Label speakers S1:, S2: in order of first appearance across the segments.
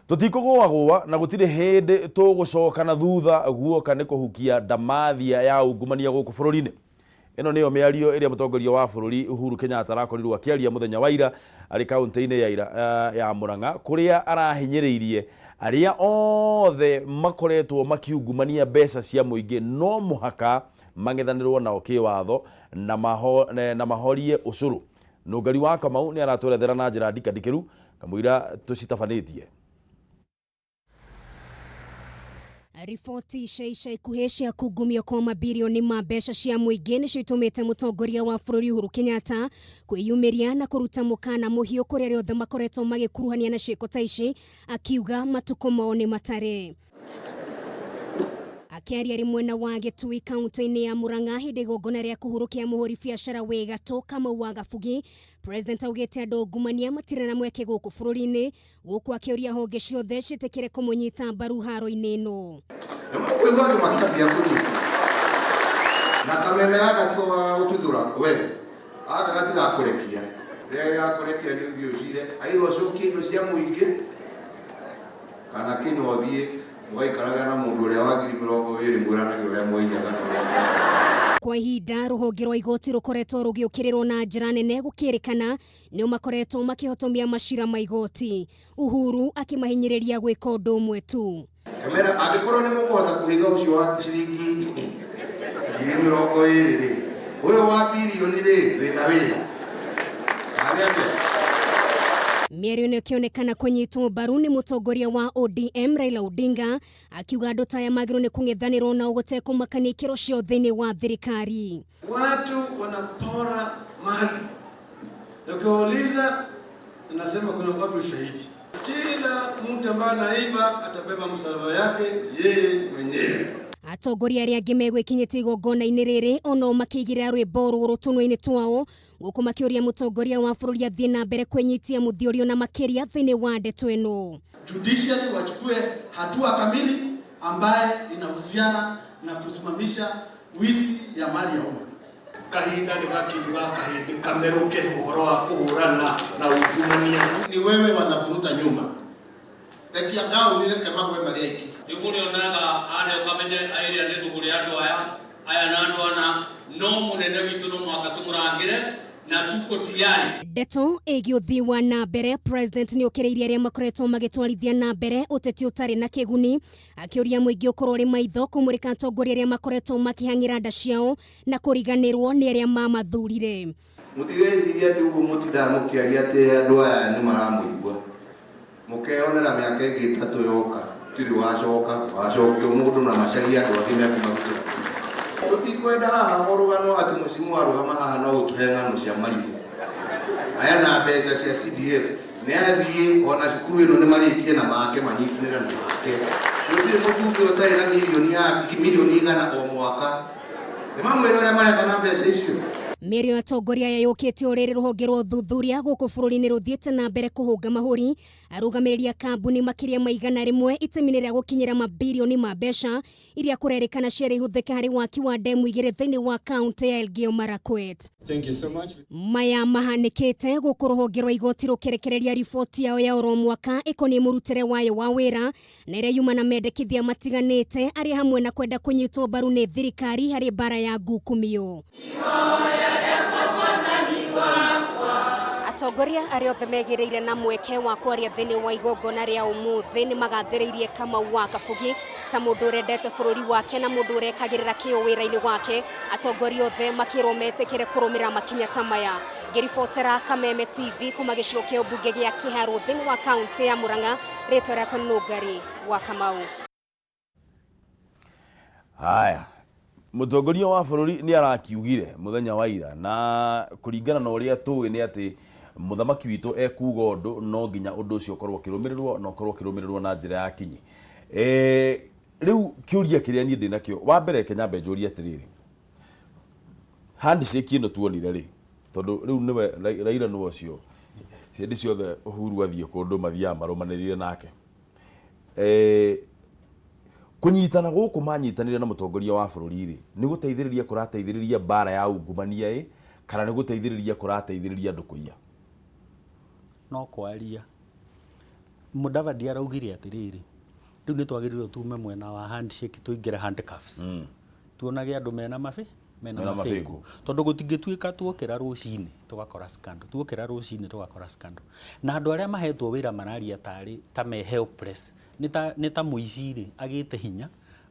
S1: Tũtikũgũagũa na gũtirĩ hĩndĩ tũgũcoka na thutha guoka nĩ kũhukia ndamathia ya ungumania gũkũ bũrũri-inĩ. Ĩno nĩyo mĩario ĩrĩa mũtongoria wa bũrũri Uhuru Kenyatta arakorirwo akĩaria mũthenya wa ira arĩ kaũntĩ-inĩ ya, ya Murang'a kũrĩa arahinyĩrĩirie arĩa othe makoretwo makiungumania mbeca cia mũingĩ no mũhaka mang'ethanĩrwo nao kĩwatho na, na mahorie ũcũrũ. Nũngari wa Kamau nĩ aratwerethera na njĩra ndikandikĩru kamũira tũcitabanĩtie.
S2: Riboti cia ica ikuhĩ cia kungumio kwa mabirioni ma mbeca cia mũingĩ nĩcio itũmĩte mũtongoria wa bũrũri Uhuru Kenyatta kwĩyumĩria na kũruta mũkana mũhiũ kũrĩ arĩa othe makoretwo magĩkuruhania na ciĩko ta ici, akiuga matukũ mao nĩ matare. Akĩaria arĩ mwena wa Gĩtui kaunti-inĩ ya Murang'a hĩndĩ igongona rĩa kũhurũkia mũhũri biacara wĩ gatũ Kamau wa Gabugi, President augĩte andũ ungumania matirĩ na mweke gũkũ bũrũri-inĩ, gũkũ akĩũria honge ciothe ciĩtĩkĩre kũmũnyita mbaru haro-inĩ ĩno.
S3: Nĩmũkũigua andũ makĩambia kũnyita na kameme gaka tiko ga gũtuthũra we gaka gatigakũrekia rĩrĩa gagakũrekia nĩ ũthiĩ ũcire aitha ũcokie indo cia mũingĩ kana kinya ũthiĩ mũgaikaraga na mũndũ ũrĩa wa 20,000 mwĩranage ũrĩa mwaiyaga na ũrĩa mwekaga.
S2: Kwa ihinda rũhonge rwa igoti rũkoretwo rũgĩũkĩrĩrwo na njĩra nene gũkĩrĩkana nĩo makoretwo makĩhotomia macira ma igoti, Uhuru akĩmahinyĩrĩria gwĩka ũndũ ũmwe tu.
S3: Kamera angĩkorwo nĩ mũkũhota kũhinga ũcio wa ciringi 20,000 rĩ, ũyũ wa birioni rĩ, wĩna wĩra. Kana atĩa?
S2: Mĩario ĩno ĩkĩonekana kũnyitwo mbaru nĩ mũtongoria wa ODM Raila Odinga akiuga andũ ta aya magĩrĩirwo nĩ kũng'ethanĩrwo nao gũtekũmakania ikĩro ciao thĩinĩ wa thirikari.
S4: Watu wanapora mali na ukiwauliza, nasema kuna wapi ushahidi? Kila mtu ambaye anaiba atabeba msalaba yake yeye mwenyewe.
S2: Atongoria arĩa angĩ megwĩkinyĩtie igongona-inĩ rĩrĩ onao makĩigĩrĩra rwĩmbo rũrũ tũnua-inĩ twao gũkũ makĩũria mũtongoria wa bũrũri athiĩ na mbere kwĩnyitia mũthiorio na makĩria thĩinĩ wa ndeto ĩno.
S4: Judiciary wachukue hatua kamili ambaye inahusiana na kusimamisha wizi ya mali ya umma.
S5: Kahinda nĩ gakinyu ga kahĩndĩ kamerũke ũhoro wa kũhũrana na ungumania.
S6: Ni wewe wanavuruta nyuma. Rekia gauni reke magwe marĩ aiki.
S7: Rĩu mũrĩonaga harĩa ũkamenya ĩrĩa nĩ thũgũrĩ ya andũ aya aya na andũ ana no mũnene witũ no mũhaka tũmũrangĩre na tuko tayari.
S2: Ndeto ĩgiĩ ũthii wa na mbere, President nĩ okĩrĩirie arĩa makoretwo magĩtwarithia na mbere ũteti ũtarĩ na kĩguni, akĩũria mũingĩ ũkorwo ũrĩ maitho kũmũrĩka atongoria arĩa makoretwo makĩhang'ĩra nda ciao na kũriganĩrwo nĩ arĩa mamathurire.
S3: Mũtigecirie atĩ ũguo mũtindaga mũkĩaria atĩ andũ aya nĩ maramũigua. Mũkeyonera mĩaka ĩngĩ 3 yoka, gũtirĩ wacoka, wacokio mũndũ na macarie andũ angĩ mekũmarutĩra. Tũtikwenda haha o rũgano atĩ mũcimu warũgama haha no ũtũhe ng'ano cia marimũ. Aya na mbeca cia CDF nĩ athiĩ ona cukuru ĩno nĩ marĩkie na make manyitanĩre na make. Gũtirĩ mũmbunge ũtarĩ na mirioni ya milioni 100 o mwaka. Nĩ mamwĩra ũrĩa mareka na mbeca icio.
S2: Mĩario ya atongoria aya yũkĩte o rĩrĩ rũhonge rwa ũthuthuria gũkũ bũrũri-inĩ rũthiĩte na mbere kũhũnga mahũri arũgamĩrĩri a kambuni makĩria ma 100 itemi-inĩ rĩa gũkinyĩra mabirioni ma mbeca iria kũrerĩkana ciarĩ ihũthĩke harĩ waki wa ndemu 2 thĩinĩ wa kaunti ya Elgeyo Marakwet.
S8: Thank you so much.
S2: Maya mahanĩkĩte gũkũ rũhonge rwa igoti rũkĩrekereria riboti yao ya oro mwaka ĩkoniĩ mũrutĩre wayo wa wĩra na ĩrĩa yuma na mendekithia matiganĩte arĩa hamwe na kwenda kũnyitwo mbaru nĩ thirikari harĩ mbara ya ngukumio. Atongoria arĩa othe megĩrĩire na mweke wa kwaria thĩinĩ wa igongona rĩa ũmũthĩ nĩ magathĩrĩirie Kamau wa Kabugi ta mũndũ ũrendete bũrũri wake na mũndũ ũrekagĩrĩra kĩo wĩra-inĩ wake. Atongoria othe makĩrwo metĩkĩre kũrũmĩrĩra makinya ta maya. Ngĩribotera Kameme TV kuma gĩcigo kĩa ũmbunge gĩa Kĩharũ thĩinĩ wa kaunti ya Murang'a, rĩtwa rĩakwa nĩ Nũngari wa Kamau.
S1: Haya, mũtongoria wa bũrũri nĩ arakiugire mũthenya wa ira na kũringana na ũrĩa tũĩ nĩ atĩ mũthamaki witũ ekuga ũndũ no nginya ũndũ ũcio ũkorwo ũkĩrũmĩrĩrwo na ũkorwo ũkĩrũmĩrĩrwo na njĩra ya kinyi. Rĩu kĩũria kĩrĩa niĩ ndĩnakĩo wa mbere reke nyambe njũrie atĩrĩrĩ, handshake ĩno tuonire rĩ, tondũ rĩu nĩwe Raila nĩwe ũcio hĩndĩ ciothe Uhuru athiĩ kũndũ mathiaga marũmanĩrĩire nake. Kũnyitana gũkũ manyitanĩire na mũtongoria wa bũrũri rĩ, nĩ gũteithĩrĩria kũrateithĩrĩria mbara ya ungumania ĩ, kana nĩ gũteithĩrĩria kũrateithĩrĩria andũ kũiya?
S9: No kwaria.
S8: Mudavadi araugire atĩrĩrĩ, rĩu nĩ twagĩrĩirwo tume mwena wa handshake tũingĩre handcuffs. Tuonage andũ mena mabĩ mena
S1: Mena
S8: mabĩngũ.
S1: mabĩngũ.
S8: Tondũ gũtingĩtuĩka tuokĩra rũcinĩ tũgakora scandal, tuokĩra rũcinĩ tũgakora scandal. Na andũ arĩa mahetwo wĩra mararia tarĩ ta me helpless, nĩ ta mũici rĩ agĩte hinya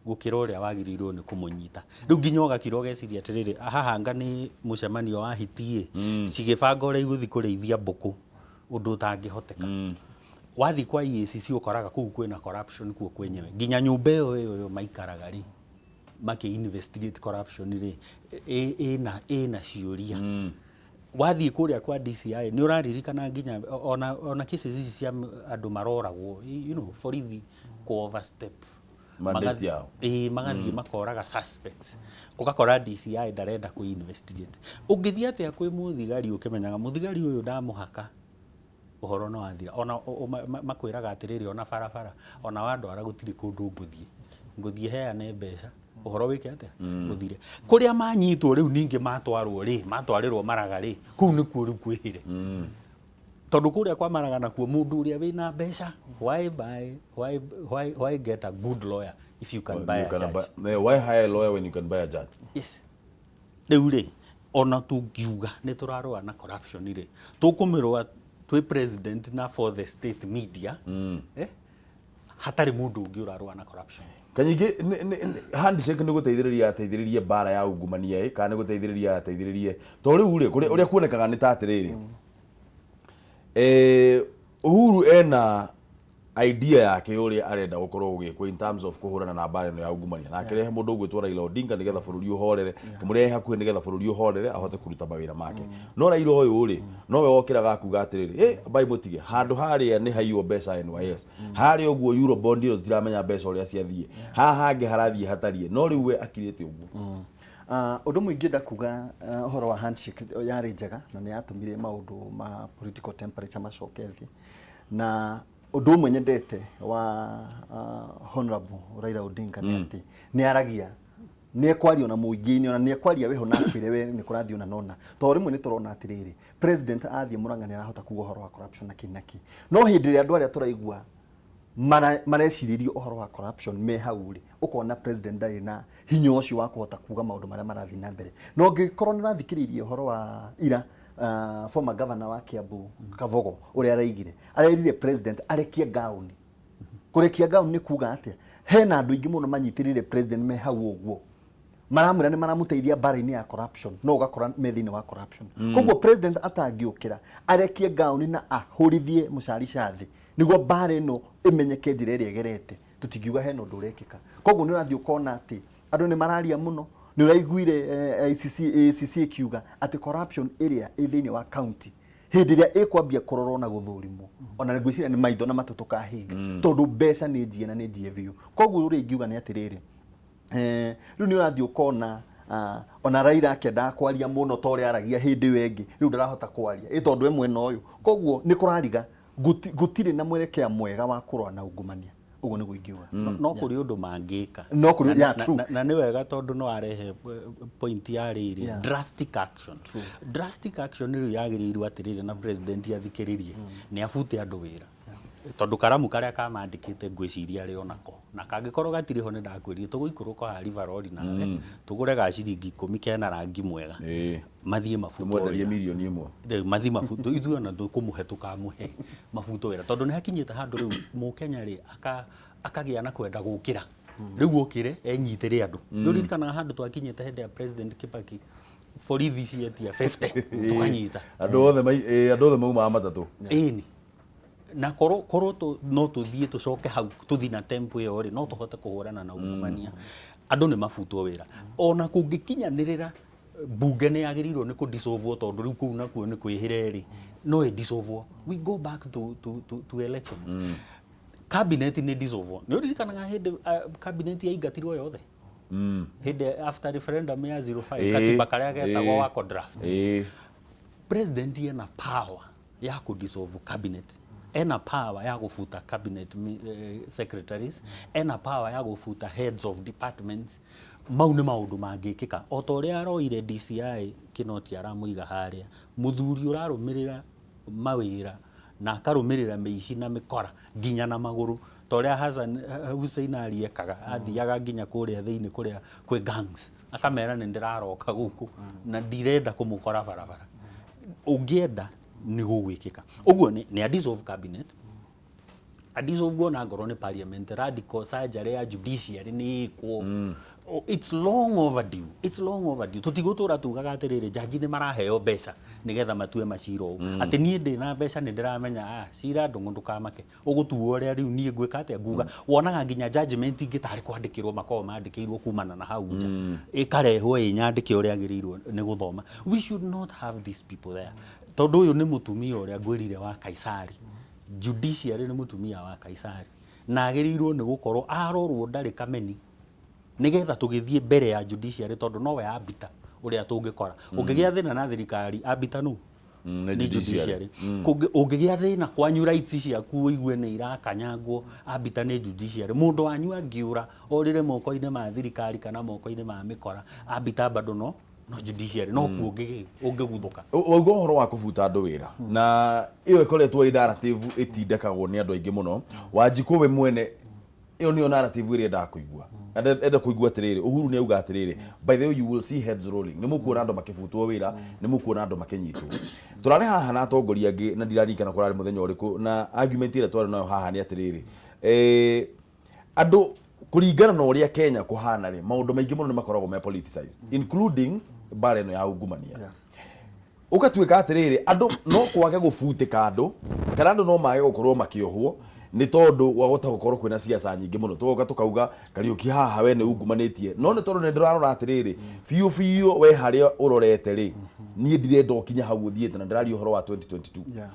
S8: gũkĩra ũrĩa wagĩrĩirwo nĩ kũmũnyita. Rĩu nginya ũgakira ũgeciria atĩrĩrĩ, haha anga nĩ mũcemanio wa hiti ĩ, cigĩbanga ũrĩa igũthiĩ kũrĩithia mbũkũ, ũndũ ũtangĩhoteka. Wathiĩ kwa EACC ũkoraga kũu kwĩna corruption kuo kwenyewe. Nginya nyũmba ĩyo ĩyo ĩyo maikaraga rĩ, makĩ investigate corruption rĩ, ĩna ciũria. Wathiĩ kũrĩa kwa DCI nĩ ũraririkana nginya ona cases ici cia andũ maroragwo, you know, borithi kũ overstep
S1: Mandate yao.
S8: Ĩĩ, magathiĩ makoraga suspects. Ũgakora DCI ndarenda kũ investigate. Ũngĩthiĩ atĩa kwĩ mũthigari ũkĩmenyaga mũthigari ũyũ ndamũhaka ũhoro no wathira. Ona makwĩraga atĩrĩrĩ, ona barabara ona wandwara gũtirĩ kũndũ ngũthiĩ, ngũthiĩ heane mbeca ũhoro wĩke atĩa, ũthire. Kũrĩa manyitwo rĩu ningĩ matwarwo rĩ, matwarĩrwo Maraga rĩ, kũu nĩkuo rĩu kwĩhĩre. Tondũ kũrĩa kwa Maraga nakuo mũndũ ũrĩa wĩna mbeca, why buy, why, why, why get a good lawyer if you can buy
S1: You
S8: a
S1: can
S8: judge?
S1: Why hire a lawyer when you can buy a judge?
S8: Yes. Rĩu rĩ, ona tũngiuga nĩ tũrarũa na corruption rĩ, tũkũmĩrũa twĩ president na for the state media, hatarĩ mũndũ ũngĩ ũrarũa na corruption.
S1: Kanyingĩ handshake nĩ gũteithĩrĩria ateithĩrĩrie mbara ya ungumania ĩ, kana nĩ gũteithĩrĩria ateithĩrĩrie to rĩu rĩ, ũrĩa kuonekaga nĩ ta atĩrĩrĩ, Uhuru ena idea yake ũrĩa arenda gũkorwo gũgĩkwo in terms of kũhũrana na mbara ĩno ya ungumania, na akĩrehe mũndũ ũgwĩtwo Raila Odinga nĩgetha bũrũri ũhorere, kĩmũrehe hakuhĩ nĩgetha bũrũri ũhorere ahote kũruta mawĩra make. No Raila ũyũ rĩ, nowe wokĩraga akuga atĩrĩrĩ, ambai mũtige handũ harĩa nĩ haiywo mbeca NYS, harĩa ũguo Eurobond ĩyo tũtiramenya mbeca ũrĩa ciathiĩ, haha hangĩ harathiĩ hatariĩ, no rĩu we akirĩte ũguo.
S9: Ũndũ ũmwe ingĩenda kuga ũhoro wa handshake yarĩ njega na nĩ yatũmire maũndũ ma political temperature macoke thĩ. Na ũndũ ũmwe nyendete wa Honorable Raila Odinga nĩ atĩ nĩ aragia, nĩ ekwaria na mũingĩ-inĩ, ona nĩ ekwaria weho na akwĩre we nĩ kũrathiĩ ona nona. Tondũ rĩmwe nĩ tũrona atĩrĩrĩ, president athiĩ Murang'a nĩ arahota kuga ũhoro wa corruption na kĩ na kĩ. No hĩndĩ ĩrĩa andũ arĩa tũraigua marecirĩrio ũhoro wa corruption me hau rĩ, ũkona president ndarĩ na hinya ũcio wa kũhota kuga maũndũ marĩa marathiĩ na mbere. Na ũngĩkorwo nĩ ũrathikĩrĩirie ũhoro wa ira, former governor wa Kiambu Kabogo ũrĩa araigire, arerire president arekie gauni. Kũrekia gauni nĩ kuga atĩa? Hena andũ aingĩ mũno manyitĩrĩire president me hau ũguo, maramwĩra nĩ maramũteithia mbara-inĩ ya corruption, no ũgakora me thĩinĩ wa corruption. Koguo president atangĩũkĩra arekie gauni na ahũrithie mũcarica thĩ nĩguo mbara ĩno ĩmenyeke njĩra ĩrĩa ĩgerete, tũtingiuga hena ũndũ ũrekĩka. Koguo nĩ ũrathiĩ ũkona atĩ andũ nĩ mararia mũno. Nĩ ũraiguire ACC ĩkiuga atĩ corruption ĩrĩa ĩ thĩinĩ wa county hĩndĩ ĩrĩa ĩkwambia kũrorwo na gũthũrimwo, ona ngwĩciria nĩ maitho na matũ tũkahinga, tondũ mbeca nĩ njie na nĩ njie biũ. Koguo ũrĩa ingiuga nĩ atĩrĩrĩ, rĩu nĩ ũrathiĩ ũkona ona Raila akĩendaga kwaria mũno ta ũrĩa aragia hĩndĩ ĩyo ĩngĩ, rĩu ndarahota kwaria ĩ tondũ e mwena ũyũ. Koguo nĩ kũrariga, gũtirĩ na mwerekea mwega wa kũrũa na ungumania. Ũguo nĩguo ingiuga.
S8: No kũrĩ ũndũ mangĩka.
S9: No kũrĩ, yeah, true.
S8: Na nĩ wega tondũ no arehe point ya rĩrĩ, drastic action. Drastic action rĩu yagĩrĩirwo atĩrĩrĩ, na president athikĩrĩrie, nĩ abute andũ wĩra. Tondũ karamu karĩa kamandĩkĩte ngwĩciria arĩ onako, na kangĩkorwo gatirĩ ho nĩ ndakwĩrire tũgũikũrũka haha River nawe tũgũre ga ciringi 10 kena rangi mwega, mathiĩ mabutwo
S1: Tũmwenderie
S8: wĩra.
S1: mirioni ĩmwe.
S8: Rĩu mathiĩ mabutwo, ithuĩ ona tũkũmũhe tũkamũhe mabutwo wĩra, tondũ nĩ hakinyĩte handũ rĩu mũkenya rĩ akagĩa na kwenda gũkĩra. Rĩu okĩre enyitĩre andũ. Nĩ ũririkanaga handũ twakinyĩte hĩndĩ ya President Kibaki, borithi cietia 50 tũkanyita.
S1: Andũ othe andũ othe maumaga matatũ.
S8: Ĩni. Na korwo no tũthiĩ tũcoke hau tũthiĩ na tempo ĩyo rĩ, no tũhote kũhũrana na ungumania. Andũ nĩ mabutwo wĩra. Ona kũngĩkinyanĩrĩra bunge nĩ yagĩrĩirwo nĩ kũdissolve, tondũ rĩu kũu nakuo nĩ kwĩhĩre rĩ, no ĩdissolve. We go back to elections. Cabinet nĩ dissolve. Nĩ ũririkanaga hĩndĩ cabinet yaingatirwo yothe? Hĩndĩ after referendum ya 05, katiba karĩa getagwo wako draft. President ena power ya kũdissolve cabinet, ena power ya gũbuta cabinet secretaries, ena power ya gũbuta heads of departments. Mau nĩ maũndũ mangĩkĩka o ta ũrĩa aroire DCI Kinoti aramũiga harĩa, mũthuri ũrarũmĩrĩra mawĩra Na akarũmĩrĩra mĩici na mĩkora nginya na magũrũ ta ũrĩa Hassan Hussein Ali ekaga, athiaga nginya kũrĩa thĩinĩ kũrĩa kwĩ gangs akamera nĩ ndĩraroka gũkũ na ndirenda kũmũkora barabara. Ũngĩenda nĩ gũgwĩkĩka ũguo nĩ a dissolve cabinet, a dissolve ona ngorwo nĩ parliament, radical surgery ya judiciary nĩ ĩkwo. Oh, it's long overdue, it's long overdue. Tũtigũtũra tugaga atĩrĩrĩ, jaji nĩ maraheo mbeca nĩgetha matue macira ũũ, atĩ niĩ ndĩ na mbeca nĩ ndĩramenya cira ndũng'ũ ndũkamake ũgũtuo ũrĩa rĩu niĩ ngwĩka atĩa nguga. Wonaga nginya judgment ingĩ tarĩ kwandĩkĩrwo makoragwo mandĩkĩirwo kumana na hau nja, ĩkarehwo ĩ nyandĩke ũrĩa agĩrĩirwo nĩ gũthoma. We should not have these people there, tondũ ũyũ nĩ mũtumia ũrĩa ngwĩrire wa Kaisari. Judiciary nĩ mũtumia wa Kaisari na agĩrĩirwo nĩ gũkorwo arorwo ndarĩ kameni nigetha tũgĩthiĩ mbere ya judiciary, tondũ nowe ambita ũrĩa tũngĩkora ũngĩgĩa thĩna na thirikari, ambita nũ?
S1: Nĩ
S8: Nĩ
S1: judiciary.
S8: Judiciary. Ũngĩgĩa thĩna kwanyu, rights ciaku ũigue nĩ irakanyangwo, ambita nĩ judiciary. Mũndũ wanyu angĩũra orĩre moko-inĩ ma thirikari kana moko-inĩ ma mĩkora, ambita bado no judiciary, no kuo ũngĩguthũka.
S1: Wauga ũhoro wa kũbuta andũ wĩra, na ĩyo ĩkoretwo ĩ narrative ĩtindĩkagwo nĩ andũ aingĩ mũno. Wanjikũ we mwene, ĩyo nĩyo narrative ĩrĩa endaga kũigua. Enda kũigua atĩrĩrĩ, Uhuru nĩ auga atĩrĩrĩ, by the way, you will see heads rolling, nĩ mũkuona andũ makĩbutwo wĩra, nĩ mũkuona andũ makĩnyitwo. Tũrarĩ haha na atongoria angĩ na ndiraririkana kũrarĩ mũthenya ũrĩkũ, na argument ĩrĩa twarĩ nayo haha nĩ atĩrĩrĩ, andũ kũringana na ũrĩa Kenya kũhana rĩ, maũndũ maingĩ mũno nĩ makoragwo me politicized, including mbara ĩno ya ungumania. Ũgatuĩka atĩrĩrĩ, andũ no kwage gũbutĩka andũ kana andũ no mage gũkorwo makĩohwo nĩ tondũ wahota gũkorwo kwĩna ciaca nyingĩ mũno. Tũgoka tũkauga Kariũki haha we nĩ ungumanĩtie, no nĩ tondũ nĩ ndĩrarora atĩrĩrĩ, biũ biũ we harĩa ũrorete rĩ, niĩ ndirenda ũkinye hau ũthiĩte, na ndĩraria ũhoro wa 2022.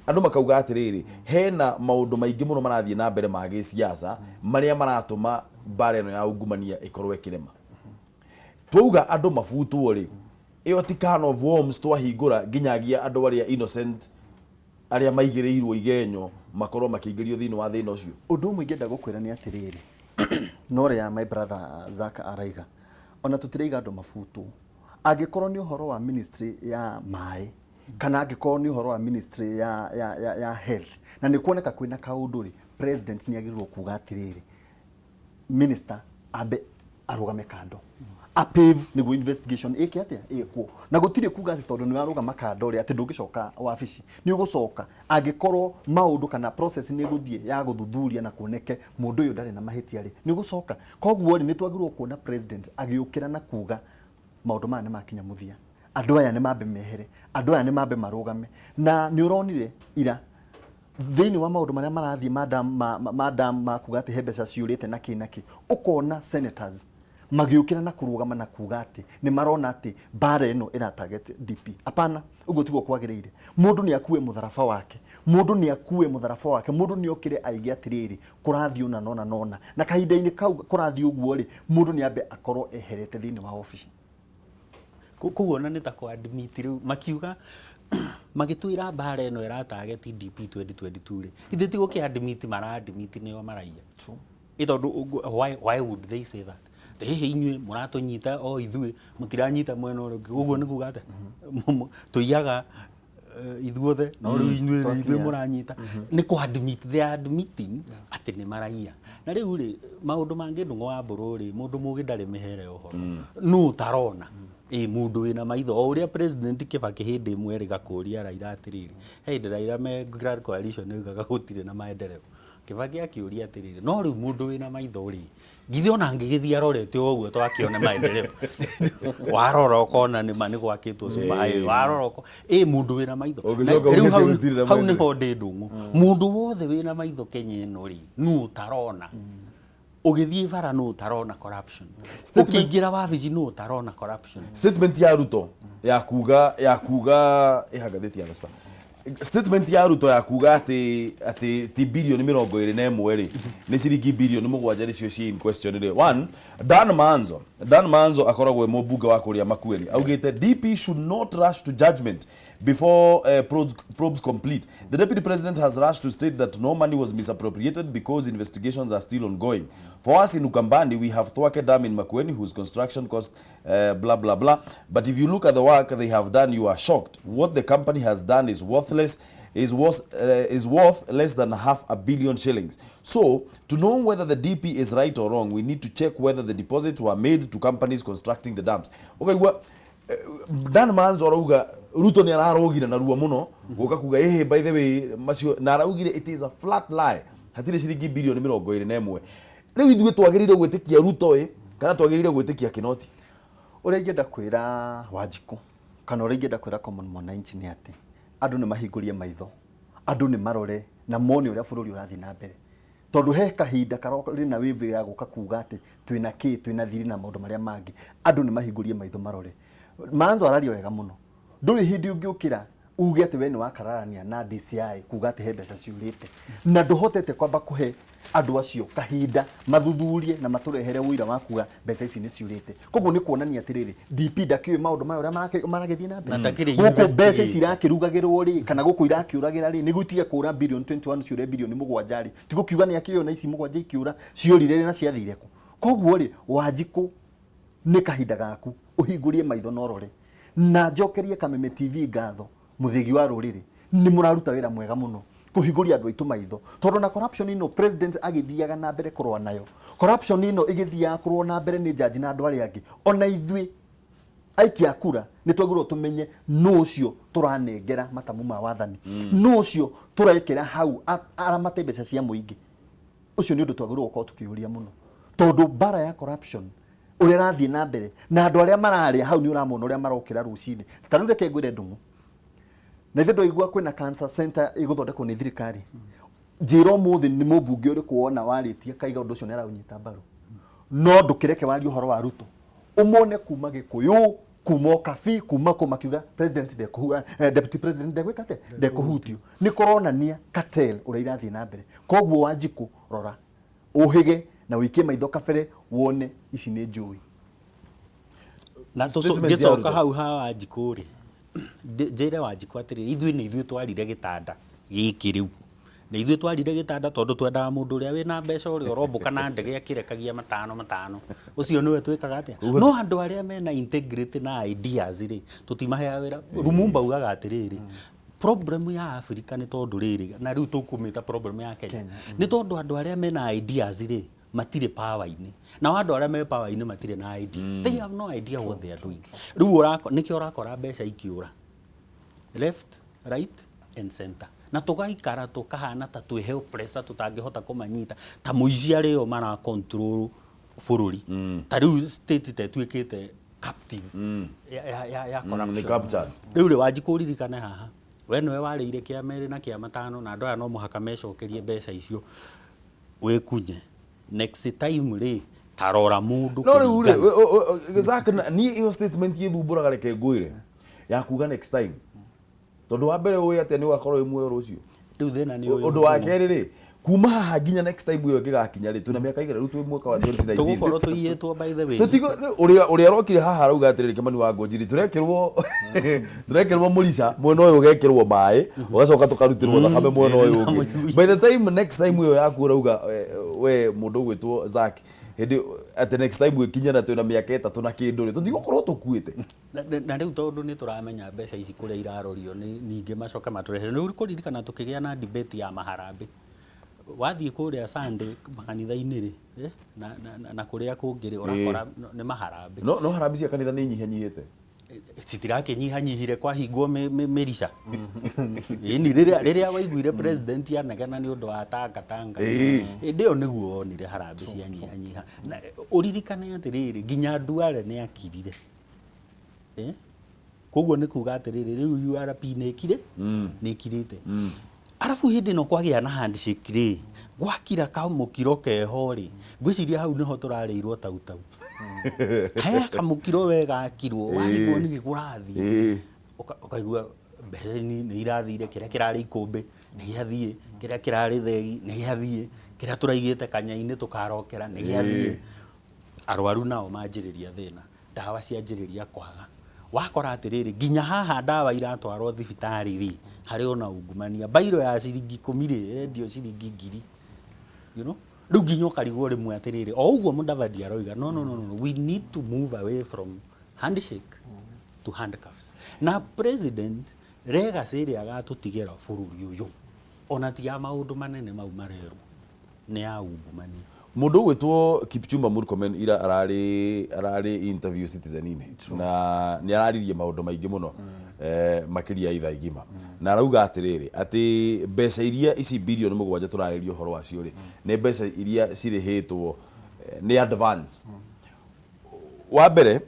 S1: Andũ makauga atĩrĩrĩ, hena maũndũ maingĩ mũno marathiĩ na mbere ma gĩciaca marĩa maratũma mbara ĩno ya ungumania ĩkorwo ĩkĩrema. Twauga andũ mabutwo rĩ, ĩyo ti can of worms twahingũra nginyagia andũ arĩa innocent arĩa maigĩrĩirwo igenyo makorwo makĩingĩrio thĩinĩ wa thĩna ũcio.
S9: Ũndũ ũmwe ingĩenda gũkwĩra nĩ atĩrĩrĩ, no ũrĩa my brother Zaka araiga, ona tũtiraiga andũ mabutwo. Angĩkorwo nĩ ũhoro wa ministry ya maĩ kana angĩkorwo nĩ ũhoro wa ministry ya health na nĩ kuoneka kwĩna kaũndũ rĩ, president nĩ agĩrĩirwo kuga atĩrĩrĩ, minister ambe arũgame kando apave nĩguo investigation ĩke atĩa, ĩkwo. Na gũtirĩ kuga atĩ tondũ nĩ warũgama kando rĩ, atĩ ndũngĩcoka wabici. Nĩ ũgũcoka angĩkorwo maũndũ kana process nĩ ĩgũthiĩ ya gũthuthuria na kuoneke mũndũ ũyũ ndarĩ na mahĩtia rĩ, nĩ ũgũcoka. Koguo rĩ, nĩ twagĩrĩirwo kuona president agĩũkĩra na kuga maũndũ maya nĩ makinya mũthia, andũ aya nĩ mambe mehere, andũ aya nĩ mambe marũgame. Na nĩ ũronire ira thĩinĩ wa maũndũ marĩa marathiĩ madam madam ma kuga atĩ he mbeca ciũrĩte na kĩ na kĩ, ũkona senators magĩũkĩra na kũrũgama na kuga atĩ nĩ marona atĩ mbara ĩno ĩra target DP. Hapana, ũguo tiguo kwagĩrĩire. Mũndũ nĩ akue mũtharaba wake, mũndũ nĩ akue mũtharaba wake, mũndũ nĩ okĩre aige atĩrĩrĩ, kũrathiĩ ũna nona nona, na kahinda-inĩ kau kũrathiĩ ũguo rĩ, mũndũ nĩ ambe akorwo eherete thĩinĩ wa obici.
S8: Koguo ona nĩ ta kũ admit rĩu makiuga magĩtwĩra mbara ĩno ĩra target DP 2022 rĩ, ithuĩ ti gũkĩ admit mara admit nĩo maraiya. Ĩ tondũ why would they say that? Hihi inyuĩ mũratũnyita o ithuĩ, mũtiranyita mwena ũrĩa ũngĩ, ũguo nĩ kuga atĩa? Tũiyaga ithuothe, no rĩu inyuĩ nĩ ithuĩ mũranyita. Nĩ kũ admit, they are admitting atĩ nĩ maraiya. Na rĩu rĩ, maũndũ mangĩ ndũng'ũ wa mbũrũ rĩ, mũndũ mũgĩ ndarĩ mĩhere ũhoro. Nũ ũtarona? Ĩ mũndũ wĩna maitho o ũrĩa President Kibaki hĩndĩ ĩmwe erĩga kũria Raila atĩrĩrĩ, he hĩndĩ Raila me Grand Coalition oigaga gũtirĩ na maendeleo. Kibaki akĩũria atĩrĩrĩ, no rĩu mũndũ wĩna maitho rĩ, githĩ ona angĩgĩthiĩ arorete o ũguo twakĩone maendeleo? Warora ũkona nĩ ma nĩ gwakĩtwo super highway, warora ĩ mũndũ wĩna maitho.
S1: Ũngĩcoka
S8: Na rĩu
S1: uge gũtirĩ na
S8: hau
S1: maendeleo.
S8: Nĩho ndĩ ndũng'ũ. Mũndũ wothe wĩna maitho Kenya ĩno rĩ, nũ ũtarona? Ũgĩthiĩ bara nũ ũtarona corruption? Ũkĩingĩra wabici nũ ũtarona corruption?
S1: Statement ya Ruto ya kuga ĩha ngathĩti ya The Star, statement ya Ruto ya kuga atĩ ti bilioni 21 rĩ, nĩ ciringi bilioni 7 nĩcio ci in question rĩ. One Dan Manzo akoragwo e mũmbunge wa kũrĩa Makueni, augĩte DP should not rush to judgment before probes complete. The deputy president has rushed to state that no money was misappropriated because investigations are still ongoing. For us in Ukambani, we have Thwake Dam in Makueni, whose construction cost blah blah blah. But if you look at the work they have done, you are shocked. What the company has done is worthless. is worth less than half a billion shillings. So, to know whether the DP is right or wrong, we need to check whether the deposits were made to companies constructing the dams. Okay, well, Dan Manzo arauga Ruto nĩ ararũgire narua mũno gũka kuga ĩhĩ, by the way, macio na araugire it is a flat lie, hatirĩ ciringi bilioni 21. Rĩu ithuĩ twagĩrĩire gwĩtĩkia Ruto ĩ kana twagĩrĩire gwĩtĩkia Kinoti?
S9: Ũrĩa ingĩenda kwĩra Wanjikũ kana ũrĩa ingĩenda kwĩra common mwananchi nĩ atĩ andũ nĩ mahingũrie maitho, andũ nĩ marore na mone ũrĩa bũrũri ũrathiĩ na mbere, tondũ he kahinda karĩ na wave ya gũka kuga atĩ twĩna kĩ, twĩna thiri na maũndũ marĩa mangĩ. Andũ nĩ mahingũrie maitho marore. Manzo araria wega mũno. Ndũrĩ hĩndĩ ũngĩũkĩra uge atĩ we nĩ wakararania na DCI kuga atĩ he mbeca ciũrĩte na ndũhotete kwamba kũhe andũ acio kahinda mathuthurie na matũrehere ũira wa kuga mbeca ici nĩ ciũrĩte. Koguo nĩ kuonania atĩrĩrĩ, DP ndakĩũĩ maũndũ maya ũrĩa maragĩthiĩ na mbere.
S8: Na ndakĩrĩ
S9: Gũkũ mbeca ici
S8: investigator.
S9: irakĩrugagĩrwo rĩ, kana gũkũ irakĩũragĩra rĩ, nĩguo itige kũra bilioni 21 ciũre bilioni 7 rĩ, tigũkiuga nĩ akĩũĩ ona ici 7 ikĩũra ciũrire rĩ na ciathire kũ. Koguo rĩ, Wanjikũ, nĩ kahinda gaku ũhingũrie maitho na ũrore. Na njokerie Kameme TV ngatho, mũthĩgi wa rũrĩrĩ, nĩ mũraruta wĩra mwega mũno kũhingũria andũ aitũ maitho, tondũ na corruption ĩno president agĩthiaga na mbere kũrũa nayo, corruption ĩno ĩgĩthiaga kũrũa na mbere nĩ jaji na andũ arĩa angĩ, ona ithuĩ aikia a kura nĩ twagĩrĩirwo tũmenye nũ ũcio tũranengera matamu ma wathani, nũ ũcio tũrekĩra hau aramate mbeca cia mũingĩ. Ũcio nĩ ũndũ twagĩrĩirwo gũkorwo tũkĩũria mũno, tondũ mbara ya corruption ũrĩa ĩrathiĩ na mbere na andũ arĩa mararĩa hau nĩ ũramona ũrĩa marokĩra rũcinĩ. Ta rĩu reke ngwĩre Ndung'u, na ithe ndwaigua kwĩna cancer center ĩgũthondekwo nĩ thirikari. Njĩra ũmũthĩ nĩ mũmbunge ũrĩkũ wona warĩtie kaiga ũndũ ũcio nĩ araũnyita mbaru? No ndũkĩreke warie ũhoro wa Ruto, ũmone kuma Gĩkũyũ, kuma Ũkabi, kuma kũ, makiuga president deputy president ndegwĩka atĩa, ndekũhutio. Nĩ kũronania cartel ũrĩa irathiĩ na mbere. Koguo Wanjikũ, rora ũhĩge na ũikie maitho kabere wone ici nĩ njũĩ.
S8: Na
S1: Statement ya
S8: ngĩcoka
S1: Ruto.
S8: Hau ha Wanjikũ rĩ, njĩre Wanjikũ atĩrĩrĩ, ithuĩ nĩ ithuĩ twarire gĩtanda gĩkĩ rĩu, nĩ ithuĩ twarire gĩtanda tondũ twendaga mũndũ ũrĩa wĩna mbeca, ũrĩa ũrombũka na ndege akĩrekagia matano matano, ũcio nĩwe twĩkaga atĩa. No andũ arĩa mena integrity na ideas rĩ, tũtimaheaga wĩra. Lumumba ugaga atĩrĩrĩ, problem ya Africa nĩ tondũ rĩrĩ, na rĩu tũkũmĩta problem ya Kenya, nĩ tondũ andũ arĩa mena ideas rĩ matirĩ power-inĩ, nao andũ arĩa me power-inĩ matirĩ na idea. They have no idea what they are doing. Rĩu nĩkĩo ũrakora mbeca ikĩũra left, right and center, na tũgaikara tũkahana ta twĩ helpless, ta tũtangĩhota kũmanyita ta mũici arĩo mara control bũrũri. Ta rĩu state ta ĩtuĩkĩte captive ya
S1: Nĩ
S8: corruption.
S1: Captured.
S8: Rĩu rĩ, Wanjikũ, ũririkane haha we nĩwe warĩire kĩa merĩ na kĩa matano, na andũ aya no mũhaka mecokerie mbeca icio. Wĩkunye next time rĩ, tarora mũndũ
S1: No rĩu rĩ,
S8: kũringana.
S1: Zack, niĩ ĩyo statement ĩthumbũraga, reke ngwĩre, ya kuga next time, tondũ wa mbere ũĩ atĩa nĩ ũgakorwo wĩ muoyo rũciũ?
S8: Rĩu thĩna nĩ ũyũ.
S1: Ũndũ wa kerĩ rĩ, kuma haha nginya next time ĩyo ĩngĩgakinya rĩ, twĩna mĩaka igana? Rĩu twĩ mwaka wa 2019.
S8: Tũgũkorwo tũiyĩtwo, by the way.
S1: Tũtigo ũrĩa ũrokire haha arauga atĩrĩrĩ, Kĩmani wa Ngũnjiri, tũrekĩrwo mũrica mwena ũyũ, ũgekĩrwo maĩ, ũgacoka tũkarutĩrwo thakame mwena ũyũ ũngĩ. By the time next time ĩyo yaku ũrauga, we mũndũ ũgwĩtwo Zack, hĩndĩ atĩ next time ĩkinye na twĩna mĩaka 3 na kĩndũ rĩ, tũtigũkorwo tũkuĩte.
S8: Na rĩu tondũ nĩ tũramenya mbeca ici kũrĩa irarorio, nĩ ningĩ macoke matũrehere. Nĩ kũririkana tũkĩgĩa na debate ya maharambĩ, wathiĩ kũrĩa Sunday makanitha-inĩ rĩ, na kũrĩa kũngĩ rĩ, ũrakora nĩ maharambĩ.
S1: No harambĩ cia kanitha nĩ inyihanyihĩte.
S8: Citirakĩnyihanyihire kwahingwo mĩrica. Ĩni rĩrĩa waiguire president anegena nĩ ũndũ wa Tanga Tanga, hĩndĩ ĩyo nĩguo wonire harambĩ cianyihanyiha. Na ũririkane atĩrĩrĩ, nginya Duale nĩ akirire. Koguo nĩ kuga atĩrĩrĩ, rĩu URP nĩ ĩkire, nĩ ĩkirĩte. Arabu hĩndĩ ĩno kwagĩa na handshake rĩ, gwakira kamũkiro keho rĩ, ngwĩciria hau nĩho tũrarĩirwo tautau. He kamũkiro we gakirwo, warigwo nĩkĩ kũrathiĩ. Ũkaigua mbeca nĩ irathire, kĩrĩa kĩrarĩ ikũmbĩ nĩ gĩathiĩ, kĩrĩa kĩrarĩ thegi nĩ gĩathiĩ, kĩrĩa tũraigĩte kanya-inĩ tũkarokera nĩ gĩathiĩ. Arwaru nao manjĩrĩria thĩna, ndawa cianjĩrĩria kwaga. Wakora atĩrĩrĩ, nginya haha ndawa iratwarwo thibitarĩ rĩ, harĩ ona ungumania. Bairo ya ciringi 10 rĩ, ĩrendio ciringi 1000. Rĩu nginya ũkarigwo rĩmwe atĩrĩrĩ, o ũguo Mudavadi aroiga, no, no, no, no, we need to move away from handshake to handcuffs. Na president Legacy ĩrĩa agatũtigĩra bũrũri ũyũ ona ti ya maũndũ manene mau marerwo, nĩ ya ungumania.
S1: Mũndũ ũgwĩtwo Kipchumba Murkomen ira ararĩ interview Citizen-inĩ na nĩ araririe maũndũ maingĩ mũno, makĩria ithaa igima, na arauga atĩrĩrĩ, atĩ mbeca iria ici bilioni 7 tũrarĩria ũhoro wacio rĩ, nĩ mbeca iria cirĩhĩtwo, nĩ advance. Wa mbere,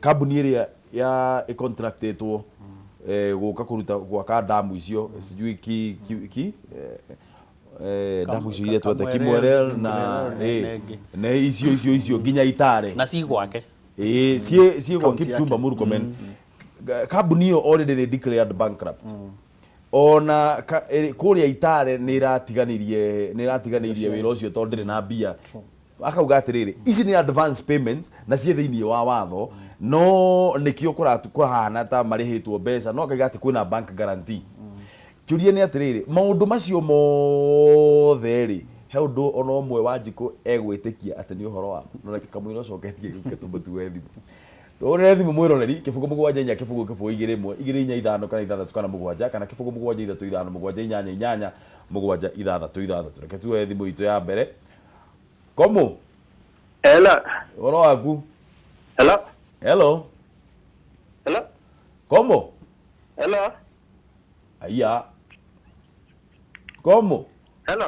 S1: kambuni ĩrĩa ya ĩcontractĩtwo gũka kũruta gwaka damu icio, sijui ki, ki, ki damu icio iretwo atĩa? Kimwerel na na icio nginya Itare.
S8: Na ci gwake.
S1: Ĩĩ, ciĩ gwa Kipchumba Murkomen. Kambuni ĩyo already nĩ declared bankrupt. Ona kũrĩa Itare nĩ ĩratiganĩirie wĩra ũcio tondũ ndĩrĩ na mbia. Akauga atĩrĩrĩ, ici nĩ advance payments na ciĩ thĩinĩ wa watho, no nĩkĩo kũrahana ta marĩhĩtwo mbeca, no akauga atĩ kwĩna bank guarantee. Kĩũria nĩ atĩrĩrĩ, maũndũ macio mothe rĩ, he ũndũ ona ũmwe Wanjikũ egwĩtĩkia atĩ nĩ ũhoro wa no? Reke kamũira ũcoketie gĩũke tũmũtue thimũ, tũhũrĩre thimũ mwĩroreri, 074 0 0 2 1 2 4 5 kana 6 kana 7 kana 073 5 7 8 8 7 6 6. Reke tuoe thimũ itũ ya mbere. Komo.
S10: Hello.
S1: Ũhoro waku?
S10: Hello.
S1: Hello.
S10: Hello.
S1: Komo.
S10: Hello.
S1: Aya, komo.
S10: Hello.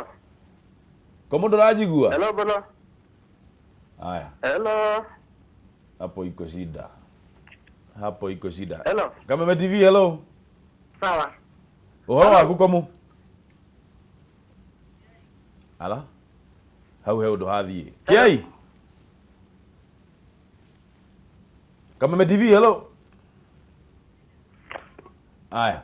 S1: Komo, ndũranjigua?
S10: Hello, bwana.
S1: Haya.
S10: Hello.
S1: Hapo iko shida, hapo iko shida.
S10: Hello.
S1: Kameme TV, hello.
S10: Sawa.
S1: Ũhoro waku, komo? Ala, hau he ũndũ hathiĩ kĩai. Kameme TV, hello. Aya,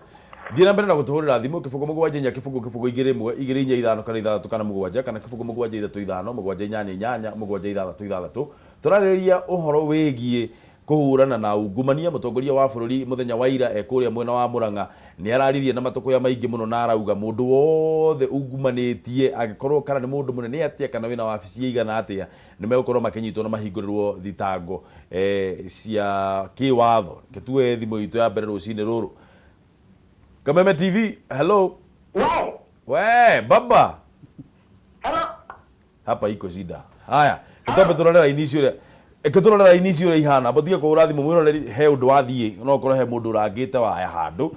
S1: thiĩ na mbere na gũtũhũrĩra thimũ, 074 0 0 2 1 2 4 5 kana 6 kana 7 kana 073 5 7 8 8 7 6 6. Tũrarĩrĩria ũhoro wĩgiĩ kũhũrana na ungumania. Mũtongoria wa bũrũri mũthenya wa ira e kũrĩa mwena wa Murang'a nĩ araririe na matũkũya maingĩ mũno, na arauga mũndũ wothe ungumanĩtie, angĩkorwo kana nĩ mũndũ mũnene atĩa kana wĩna wabici ĩigana atĩa, nĩ megũkorwo makĩnyitwo na mahingũrĩrwo thitango cia kĩwatho. Reke tuoe thimũ itũ ya mbere rũcinĩ rũrũ. Kameme TV, hello.
S10: We.
S1: We baba.
S10: Hello.
S1: Hapa iko shida. Haya, tũtambe tũrore raini icio ũrĩa, ĩke tũrore raini icio ũrĩa ihana. Mũtige kũhũra thimũ, mwĩroreri, he ũndũ wathiĩ, no ũkorwo he mũndũ ũrangĩte waya handũ.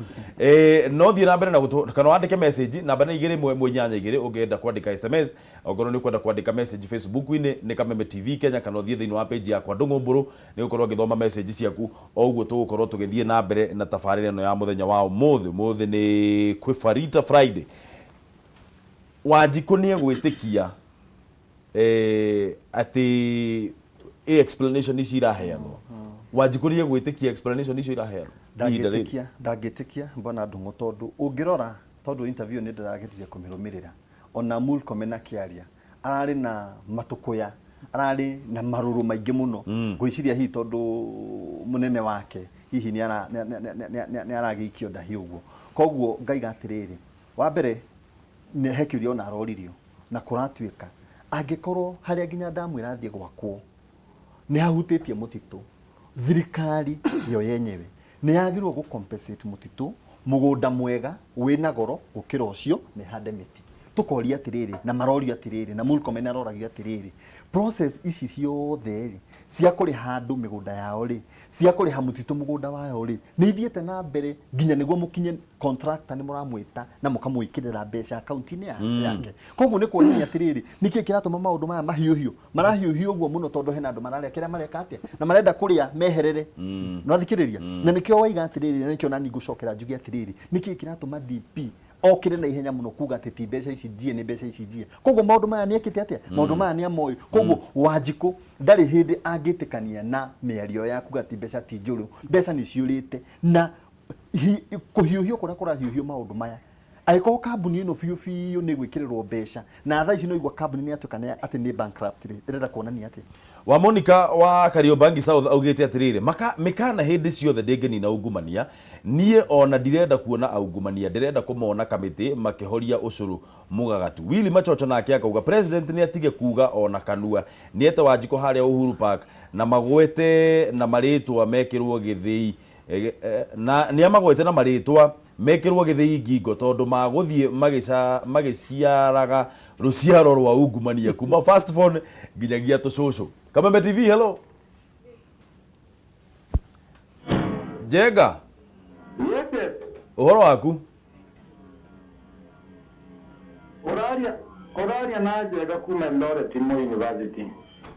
S1: No thiĩ na mbere na gũtũ kana wandĩke message, namba nĩ 2 1 8 2 ũngĩenda kwandĩka SMS. Okorwo nĩ ũkwenda kwandĩka message Facebook-inĩ nĩ Kameme TV Kenya, kana ũthiĩ thĩinĩ wa page yakwa Ndũng'ũ Mbũrũ, nĩ gũkorwo ngĩthoma message ciaku o ũguo tũgũkorwo tũgĩthiĩ na mbere na tabarĩra ĩno ya mũthenya wa ũmũthĩ. Ũmũthĩ nĩ Kwifarita Friday. Wanjikũ nĩ egwĩtĩkia atĩ explanation ici iraheanwo? Wanjikũ nĩ egwĩtĩkia explanation icio iraheanwo ihinda rĩrĩ?
S9: Ndangĩtĩkia, ndangĩtĩkia, mbona Ndũng'ũ, tondũ ũngĩrora, tondũ interview nĩ ndĩrageririe kũmĩrũmĩrĩra, ona Murkomen akĩaria ararĩ na matũkũya, ararĩ na marũrũ maingĩ mũno. Ngwĩciria hihi tondũ mũnene wake hihi nĩ aragĩikio ndahi ũguo. Koguo ngaiga atĩrĩrĩ, wa mbere nĩ he kĩũria ona aroririo, na kũratuĩka angĩkorwo harĩa nginya ndamwĩra athiĩ gwakwo nĩ hahutĩtie mũtitũ, thirikari yo yenyewe nĩ yagĩrĩirwo gũ compensate mũtitũ mũgũnda mwega wĩna goro gũkĩra ũcio na ĩhande mĩtĩ. Tũkoria atĩrĩrĩ, na marorio atĩrĩrĩ, na Murkomen aroragio atĩrĩrĩ, process ici ciothe rĩ, cia kũrĩha andũ mĩgũnda yao rĩ, cia kũrĩha mũtitũ mũgũnda wayo rĩ, nĩ ithiĩte na mbere nginya nĩguo mũkinye contractor nĩ mũramwĩta na mũkamwĩkĩrĩra mbeca akaunti-inĩ yake? Koguo nĩ kuonania atĩrĩrĩ, nĩkĩ kĩratũma maũndũ maya mahiũhio, marahiũhio ũguo mũno? Tondũ hena andũ mararĩa kĩrĩa mareka atĩa na marenda kũrĩa meherere. Nwathikĩrĩria, na nĩkĩo waiga atĩrĩrĩ, na nĩkĩo nani ngũcokera njuge atĩrĩrĩ, nĩkĩ kĩratũma DP okĩre na ihenya mũno kuga atĩ ti mbeca ici njie, nĩ mbeca ici njie? Koguo maũndũ maya nĩ ekĩte atĩa? Maũndũ maya nĩ amoĩ. Koguo Wanjikũ ndarĩ hĩndĩ angĩtĩkania na mĩario ya kuga atĩ mbeca ti njũru. Mbeca nĩ ciũrĩte na kũhiũhio kũrĩa kũrahiũhio maũndũ maya, angĩkorwo kambuni ĩno biũ biũ nĩ gwĩkĩrĩrwo mbeca na thaa ici no igua kambuni nĩ yatuĩka atĩ nĩ bankrupt rĩ, ĩrenda kuonania atĩa?
S1: Wa Monica wa Kariobangi South augĩte atĩrĩrĩ, maka mĩkana hĩndĩ ciothe ndĩngĩnina ungumania. Niĩ ona ndirenda kuona aungumania, ndĩrenda kũmona kamĩtĩ makĩhoria ũcũrũ mũgagatu. Willy Machocho nake akauga president nĩ atige kuga ona kanua, nĩete Wanjikũ harĩa Uhuru Park na magwete na marĩtwa mekĩrwo gĩthĩi. Na nĩ amagwete na marĩtwa mekĩrwo gĩthĩi ngingo tondũ magũthiĩ magĩciaraga rũciaro rwa ungumania kuma first phone nginyagia tũcũcũ. Kameme TV, hello. Njenga.
S11: Yes, yes.
S1: Ũhoro waku?
S11: Ũraria na Njenga kuma Eldoret Moi University.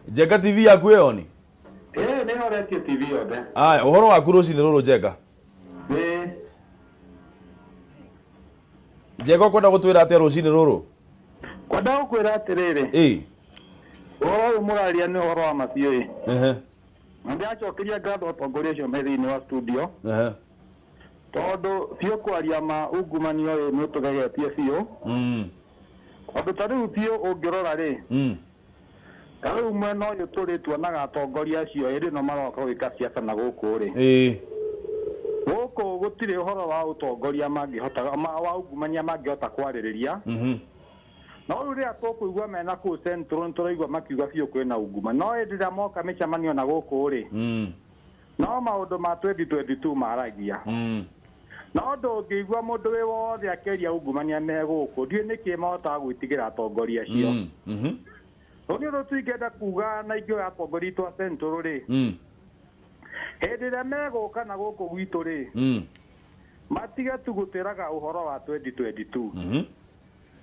S1: Njenga, TV yaku ĩyo ni?
S11: Ĩĩ, nĩ horetie TV yothe.
S1: Aya, ũhoro waku rũcinĩ rũrũ, Njenga?
S11: Ĩĩ.
S1: Njenga, ũkwenda gũtwĩra atĩa rũcinĩ rũrũ?
S11: Kwenda gũkwĩra atĩrĩrĩ. Ũhoro ũyũ mũraria nĩ ũhoro wa mabiũ ĩ. Na ndĩracokeria ngatho atongoria acio me thĩinĩ wa studio. Tondũ biũ kwaria ma ungumania ũyũ nĩ ũtũgegetie biũ. Tondũ ta rĩu biũ ũngĩrora rĩ, ta rĩu mwena ũyũ tũrĩ tuonaga atongoria acio hĩndĩ ĩno maroka gwĩka siasa na gũkũ rĩ. Gũkũ gũtirĩ ũhoro wa ũtongoria mangĩhota wa ungumania mangĩhota kwarĩrĩria. No rĩu rĩrĩa tũkũigua mena kũu Central nĩ tũraigua makiuga biũ kwĩna ungumania, no hĩndĩ ĩrĩa moka mĩcemanio na gũkũ rĩ, no maũndũ ma 2022 maragia. No ndũngĩigua mũndũ wĩ wothe akĩaria ungumania me gũkũ. Ndiũĩ nĩkĩ mahotaga gwĩtigĩra atongoria acio. Rĩu nĩ ũndũ tũingĩenda kuga na ingĩoya atongoria aitũ a Central rĩ, hĩndĩ ĩrĩa megũka na gũkũ gwitũ rĩ, matige tu gũtĩraga ũhoro wa 2022,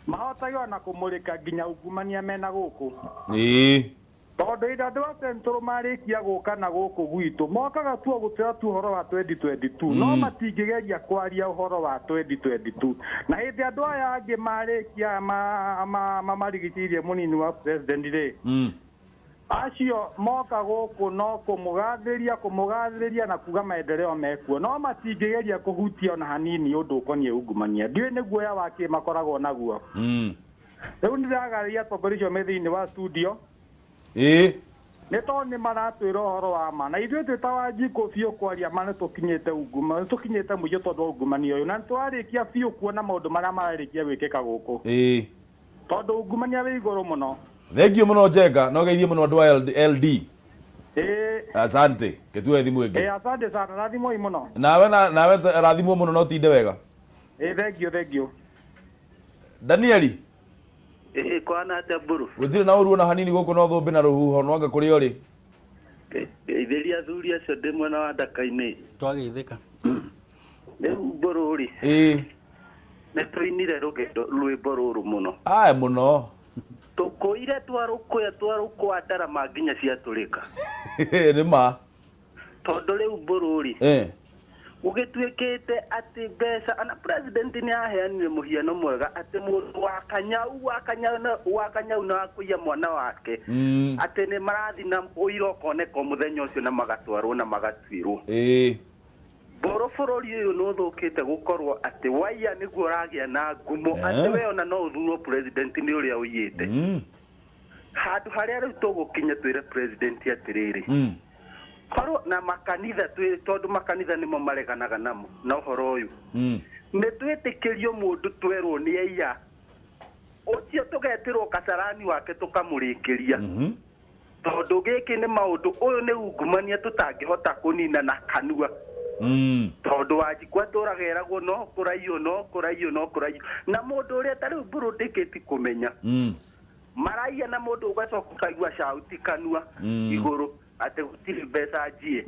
S11: mahotage ona kũmũrĩka nginya ungumania mena gũkũ. Tondũ hĩndĩ andũ a Central marĩkia gũka na gũkũ gwitũ, mokaga tu o gũtwĩra tu ũhoro wa 2022, no matingĩgeria kwaria ũhoro wa 2022. Na hĩndĩ andũ aya angĩ marĩkia marigicĩirie mũnini wa president rĩ, acio moka gũkũ no kũmũgathĩrĩria na kuga maendeleo mekuo, no matingĩgeria kũhutia ona hanini ũndũ ũkoniĩ ungumania. Ndiũĩ nĩ guoya wa kĩ makoragwo naguo. Rĩu nĩndĩragarĩria atongoria acio me thĩinĩ wa studio, nĩ tondũ nĩ maratwĩra ũhoro wa ma, na ithuĩ twĩ ta Wanjikũ biũ kwaria ma nĩ tũkinyĩte unguma nĩ tũkinyĩte mũico tondũ wa ungumania ũyũ, na nĩ tũrarĩkia biũ kuona maũndũ marĩa mararĩkia gwĩkĩka gũkũ, tondũ ungumania wĩ igũrũ mũno.
S1: Thank you mũno, Njenga, no geithie mũno andũ a LD. Asante, gĩtue thimũ ĩngĩ.
S11: Ĩĩ, asante sana, rathimoi mũno.
S1: Nawe nawe rathimwo mũno na ũtinde wega.
S11: Ĩĩ, thank you, thank you.
S1: Danieli.
S12: Ĩĩ, kwana atĩa, Mbũrũ?
S1: Gũtirĩ na ũru ona hanini gũkũ, no thũmbĩ na rũhuho. Nwanga kũrĩa ũrĩ?
S12: Geithĩria athuri acio ndĩ mwena wa Ndaka-inĩ.
S8: Twageithĩka.
S12: Rĩu, Mbũrũ rĩ, nĩ tũinire rũgendo rwĩmbo rũrũ mũno.
S1: Aya mũno.
S12: Tũkũire twarũkũya twarũkũa ndarama nginya ciatũrĩka.
S1: Nĩ ma.
S12: Tondũ rĩu, Mbũrũ rĩ, gũgĩtuĩkĩte atĩ mbeca ana president nĩ aheanire mũhiano mwega atĩ mũndũ wa kanyau wa kanyau wa kanyau na wa kũiya mwana wake, atĩ nĩ marathi na ũira ũkoneka mũthenya ũcio na magatwarwo na magatuĩrwo. Mbũrũ, bũrũri ũyũ nĩ ũthũkĩte gũkorwo atĩ waiya nĩguo ũragĩa na ngumo, atĩ we ona no ũthurwo president nĩ ũrĩa ũiyĩte. Handũ harĩa rĩu tũgũkinya twĩre president atĩrĩrĩ, korwo na makanitha twĩ, tondũ makanitha nĩmo mareganaga namo na ũhoro ũyũ, nĩ twĩtĩkĩrio mũndũ twerwo nĩ aiya ũcio tũgetĩrwo kasarani wake tũkamũrĩkĩria, tondũ gĩkĩ nĩ maũndũ ũyũ nĩ ungumania tũtangĩhota kũnina na kanua, tondũ Wanjikũ atũraga eragwo no kũraiywo, no kũraiywo, no kũraiywo, na mũndũ ũrĩa ta rĩu, Mbũrũ, ndĩkĩti kũmenya maraiya, na mũndũ ũgacoka ũkaigua cauti kanua igũrũ atĩ gũtirĩ mbeca njie,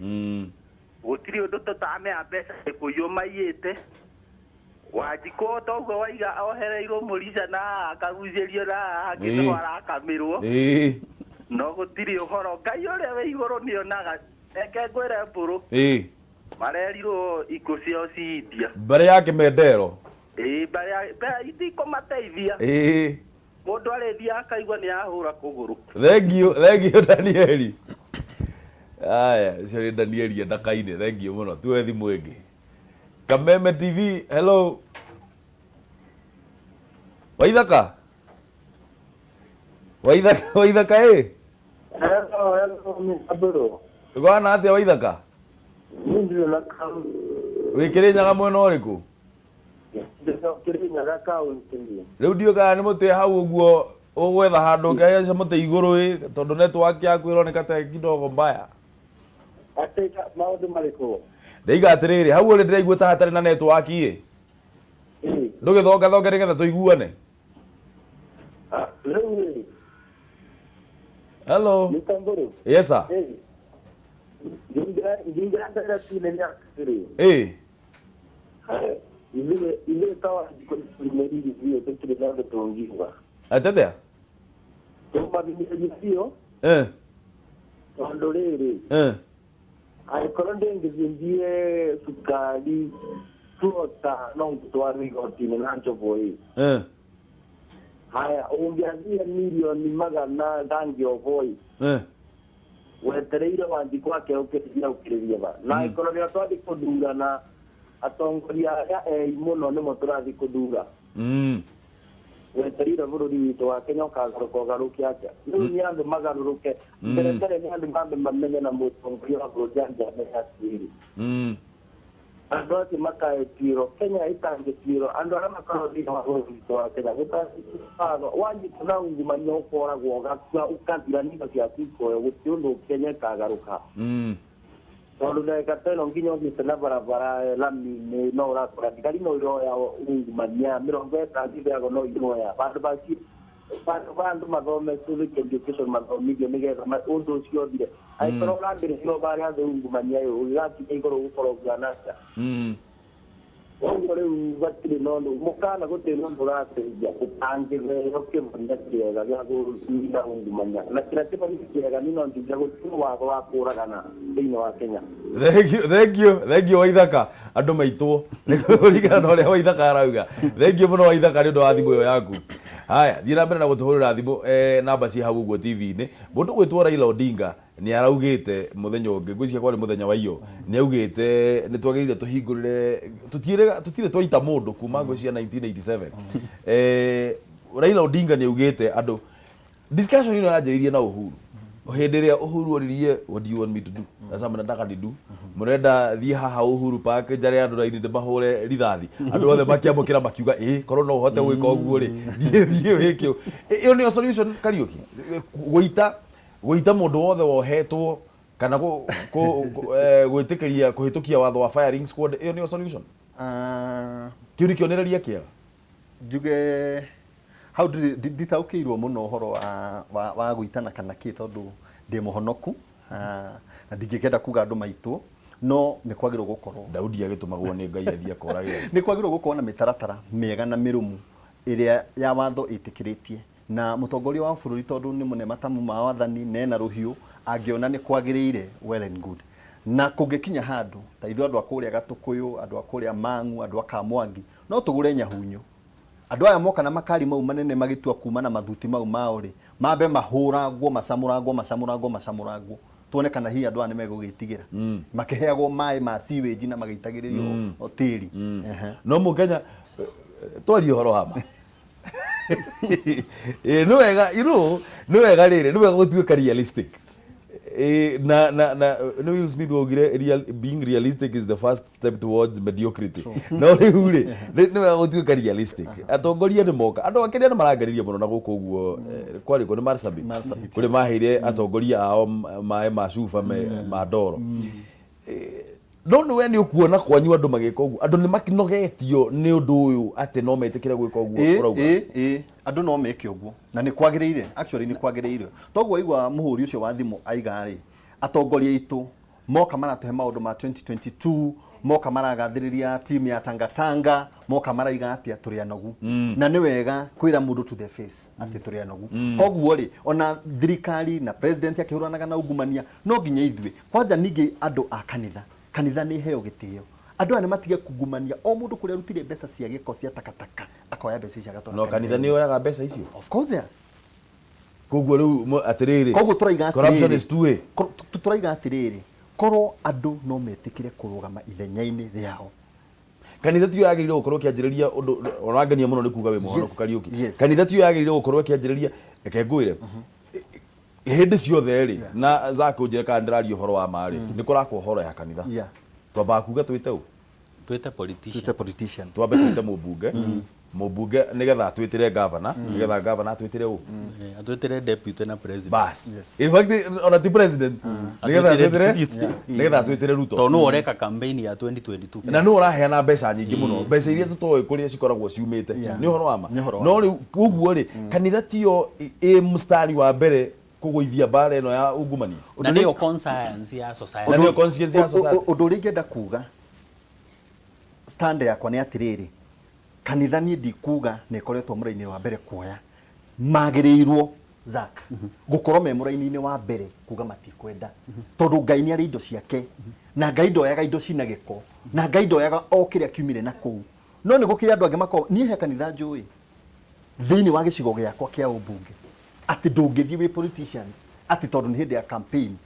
S12: gũtirĩ ũndũ tũtamenya mbeca kũiywo maiyĩte. Wanjikũ toguo waiga ohereirwo mũrica na akagucĩrio na hangĩ no arakamirwo, no gũtirĩ ũhoro. Ngai ũrĩa wĩ igũrũ nĩonaga. Reke ngwĩre, Mbũrũ, marerirwo ikũ ciao ci India.
S1: Mbere ya kĩmendero.
S12: Ĩĩ, mbere itikũmateithia. Mũndũ arĩthiaga akaigua nĩ ahũra kũgũrũ.
S1: Thank you, thank you, Danieli. Aya, ũcio nĩ Danieli Ndaka-inĩ. Thank you mũno. Tuoe thimũ ĩngĩ. Kameme TV, hello. Waithaka, Waithaka, Waithaka ĩ.
S11: Hello, hello, Mr. Mbũrũ.
S1: Gwana atĩa, Waithaka?
S11: Niĩ ndirĩ na kaunti.
S1: Wĩ Kĩrĩnyaga mwena ũrĩkũ?
S11: Kĩrĩnyaga kaunti.
S1: Rĩu ndiũĩ kana nĩ mũtĩ hau ũguo ũgwetha handũ ũngĩhaica mũtĩ igũrũ ĩ, tondũ network yaku ĩroneka ta ĩ kidogo mbaya.
S11: Atĩ maũndũ marĩkũ?
S1: Ndaiga atĩrĩrĩ, hau ũrĩ ndĩraigua ta hatarĩ na network ĩ. Ndũgĩthongathonge nĩgetha tũiguane.
S10: Rĩu rĩ.
S1: Hello.
S10: Mr. Mburu.
S1: Yes sir.
S10: Ngingĩra ndeereti-inĩ nĩ atĩrĩrĩ.
S1: Ĩ.
S10: Ithuĩ ta Wanjikũ nĩtũrĩmĩrire biũ tũtirĩ na ũndũ tũngiuga.
S1: Atĩthĩa?
S10: Tũmathimĩrĩrie biũ.
S1: Eh.
S10: Tondũ rĩrĩ.
S1: Eh.
S10: Angĩkorwo ndĩngĩthiĩ njiye cukari tuota no ngũtwarwo igoti-inĩ na njobo ĩ.
S1: Eh.
S10: Haya, ũngĩathiire mirioni magana ndangĩohwo ĩ.
S1: Eh.
S10: Wetereire Wanjikũ akeũkĩrĩria ũkĩrĩrie va? Na angĩkorwo rĩrĩa twathiĩ kũthurana atongoria arĩa ei mũno nĩmo tũrathiĩ kũthura. Wetereire bũrũri witũ wa Kenya ũkagarũka ũgarũke atĩa? Rĩu nĩ andũ magarũrũke. Mbere mbere nĩ andũ mambe mamenye na mũtongoria wa bũrũri angĩamenya atĩrĩrĩ. Andũ acio makaĩtuĩrwo Kenya ĩtangĩtuĩrwo andũ arĩa makoragwo thĩinĩ wa bũrũri witũ wa Kenya gũtangĩtuĩrwo wanyitwo na ungumania ũkoragwo ũgakua ũkathira nĩndo ciaku ikoywo gũtirĩ ũndũ Kenya ĩkagarũka. Tondũ ndagĩka ta ĩno nginya ũthiĩte na barabara lami-inĩ no ũrakora thigari no iroya ungumania mĩrongo ĩtano ithĩagwo no iroya bandũ baci bandũ ba andũ mathome civic education mathomithio nĩgetha ũndũ ũcio ũthire. Angĩkorwo ũrambĩrĩria o barĩa thĩ ungumania ĩ ũgĩgakinya igũrũ ũgũkorwo ũhuana atĩa? Koguo rĩu gatirĩ na ũndũ mũkana gũtirĩ na ũndũ ũrateithia gũtangĩheo kĩhonia kĩega gĩa kũnina ungumania na kĩrĩa kĩhonia kĩega niĩ no njuge gũtirĩ watho wa kũragana thĩinĩ wa Kenya.
S1: Thank you, thank you, thank you Waithaka. Andũ maitwo nĩ kũringana na ũrĩa Waithaka arauga. Thank you mũno Waithaka nĩ ũndũ wa thimũ ĩyo yaku. Haya, thiĩ na mbere na gũtũhũrĩra thimũ namba ciĩ hau ũguo TV-inĩ. Mũndũ gwĩtwo Raila Odinga nĩ araugĩte mũthenya ũngĩ, ngwĩciria kwarĩ mũthenya wa iyo, nĩ augĩte nĩ twagĩrĩire tũhingũrĩre, tũtirĩ twaita mũndũ kuma ngwĩciria 1987. Raila Odinga nĩ augĩte andũ, discussion ĩno yanjĩrĩirie na Uhuru. Hĩndĩ ĩrĩa Uhuru oririe, what do you want me to do? Sasa mnataka ni do? Mũrenda thiĩ haha Uhuru Park njare andũ raini ndĩmahũre rithathi. Andũ othe makĩamũkĩra makiuga ĩ korwo no ũhote gwĩka ũguo rĩ, thiĩ thiĩ wĩke ũguo. Ĩyo nĩyo solution Kariũki? Gũita gũita mũndũ wothe wohetwo kana gwĩtĩkĩria kũhĩtũkia watho wa firing squad, ĩyo nĩyo solution? Kĩu nĩ kĩonereria kĩega?
S9: Njuge hau nditaũkĩirwo mũno ũhoro wa gũitana kana kĩ tondũ ndĩ mũhonoku, na ndingĩkĩenda kuga andũ maitwo, no nĩ kwagĩrĩirwo gũkorwo.
S1: Daudi agĩtũmagwo nĩ Ngai athiĩ akorage andũ.
S9: Nĩ kwagĩrĩirwo gũkorwo na mĩtaratara mĩega na mĩrũmu ĩrĩa ya watho ĩtĩkĩrĩtie. Na mũtongoria wa bũrũri tondũ nĩ mũne matamu ma wathani na ena rũhiũ, angĩona nĩ kwagĩrĩire, well and good. Na kũngĩkinya handũ, ta ithuĩ andũ a kũrĩa Gatũkũyũ, andũ a kũrĩa Mang'u, andũ a Kamwangi, no tũgũre nyahunyo. Andũ aya moka na makari mau manene magĩtua kuma na mathuti mau mao rĩ, mambe mahũrangwo, macamũrangwo, macamũrangwo, macamũrangwo. Tuone kana hihi andũ aya nĩ megũgĩtigĩra. Makĩheagwo maĩ ma sewage na magĩitagĩrĩrio tĩri.
S1: No mũkenya, twarie ũhoro wa ma. Nĩ wega, you know, nĩ wega rĩrĩ, nĩ wega gũtuĩka realistic. Na, na, na, nĩ Will Smith waugire real, being realistic is the first step towards mediocrity. No rĩu rĩ, nĩ wega gũtuĩka realistic. Atongoria nĩ moka, andũ a Kenya nĩ marangereria mũno na gũkũ ũguo, kwarĩ kũ nĩ Marsabit.
S9: Marsabit.
S1: Kũrĩa maheire atongoria ao maĩ ma cuba ma ndoro. No nĩ we nĩ ũkuona kwanyu andũ magĩka ũguo, andũ nĩ makinogetio nĩ ũndũ ũyũ atĩ no metĩkĩre gwĩka ũguo ũrauga.
S9: Andũ no meke ũguo na nĩ kwagĩrĩire, actually nĩ kwagĩrĩire. Toguo waigua mũhũri ũcio wa thimũ aiga rĩ, atongoria aitũ moka maratũhe maũndũ ma 2022, moka maragathĩrĩria team ya Tanga Tanga, moka maraiga atĩa tũrĩ anogu. Na nĩ wega kwĩra mũndũ to the face atĩ tũrĩ anogu. Koguo rĩ, ona thirikari na president akĩhũranaga na ungumania, no nginya ithuĩ kwanja ningĩ andũ a kanitha, kanitha nĩ iheo gĩtĩo. Andũ aya nĩ matige kungumania, o mũndũ kũrĩa arutire mbeca cia gĩko cia takataka akoya mbeca icio agatwara
S1: No kanitha nĩ yoyaga mbeca icio?
S9: Of course, yeah.
S1: Koguo rĩu atĩrĩrĩ,
S9: Koguo tũraiga
S1: corruption
S9: atĩrĩrĩ,
S1: is two way.
S9: Tũraiga atĩrĩrĩ, korwo andũ no metĩkĩre kũrũgama ithenya-inĩ rĩao.
S1: Kanitha tiyo yagĩrĩire gũkorwo ĩkĩanjĩrĩria ũndũ, ũrangenia mũno nĩ kuga wĩ mũhonoku Kariũki. Kanitha tiyo yagĩrĩire gũkorwo ĩkĩanjĩrĩria, reke ngwĩre, hĩndĩ ciothe rĩ, na Zack ũnjĩre kana ndĩraria ũhoro wa ma rĩ, nĩ kũrakwo horo ya kanitha. Twambaga kuga twĩte ũ?
S8: Twĩte politician.
S9: Twĩte politician.
S1: Twambe twĩte mũmbunge. Mũmbunge nĩgetha atwĩtĩre gavana, nĩgetha gavana atwĩtĩre ũ?
S8: Atwĩtĩre deputy na president.
S1: Bas. In fact, ona ti president, nĩgetha
S8: Atwĩtĩre
S1: atwĩtĩre
S8: deputy.
S1: Nĩgetha atwĩtĩre Ruto.
S8: Tondũ nĩwe ũreka campaign ya 2022.
S1: Na nĩ ũraheana mbeca nyingĩ mũno, mbeca iria tũtoĩ kũrĩa cikoragwo ciumĩte. Nĩ ũhoro wa ma.
S9: Nĩ ũhoro wa
S1: No rĩu koguo rĩ, kanitha tiyo ĩ mstari wa mbere kũgũithia mbara ĩno ya ungumania?
S8: Na nĩyo conscience ya society.
S1: Na nĩyo conscience ya society.
S9: Ũndũ ũrĩa ingĩenda kuga, stand yakwa nĩ atĩrĩrĩ, kanitha niĩ ndikuga nĩ ĩkoretwo mũraini wa mbere kuoya, magĩrĩirwo Zack gũkorwo me mũraini-inĩ wa mbere kuga matikwenda, tondũ Ngai nĩ arĩ indo ciake, na Ngai ndoyaga indo cina gĩko, na Ngai ndoyaga o kĩrĩa kiumire na kũu. No nĩ gũkĩrĩ andũ angĩ makoragwo, niĩ he kanitha njũĩ thĩinĩ wa gĩcigo gĩakwa kĩa ũmbunge atĩ ndũngĩthiĩ wĩ politicians atĩ tondũ nĩ hĩndĩ ya campaign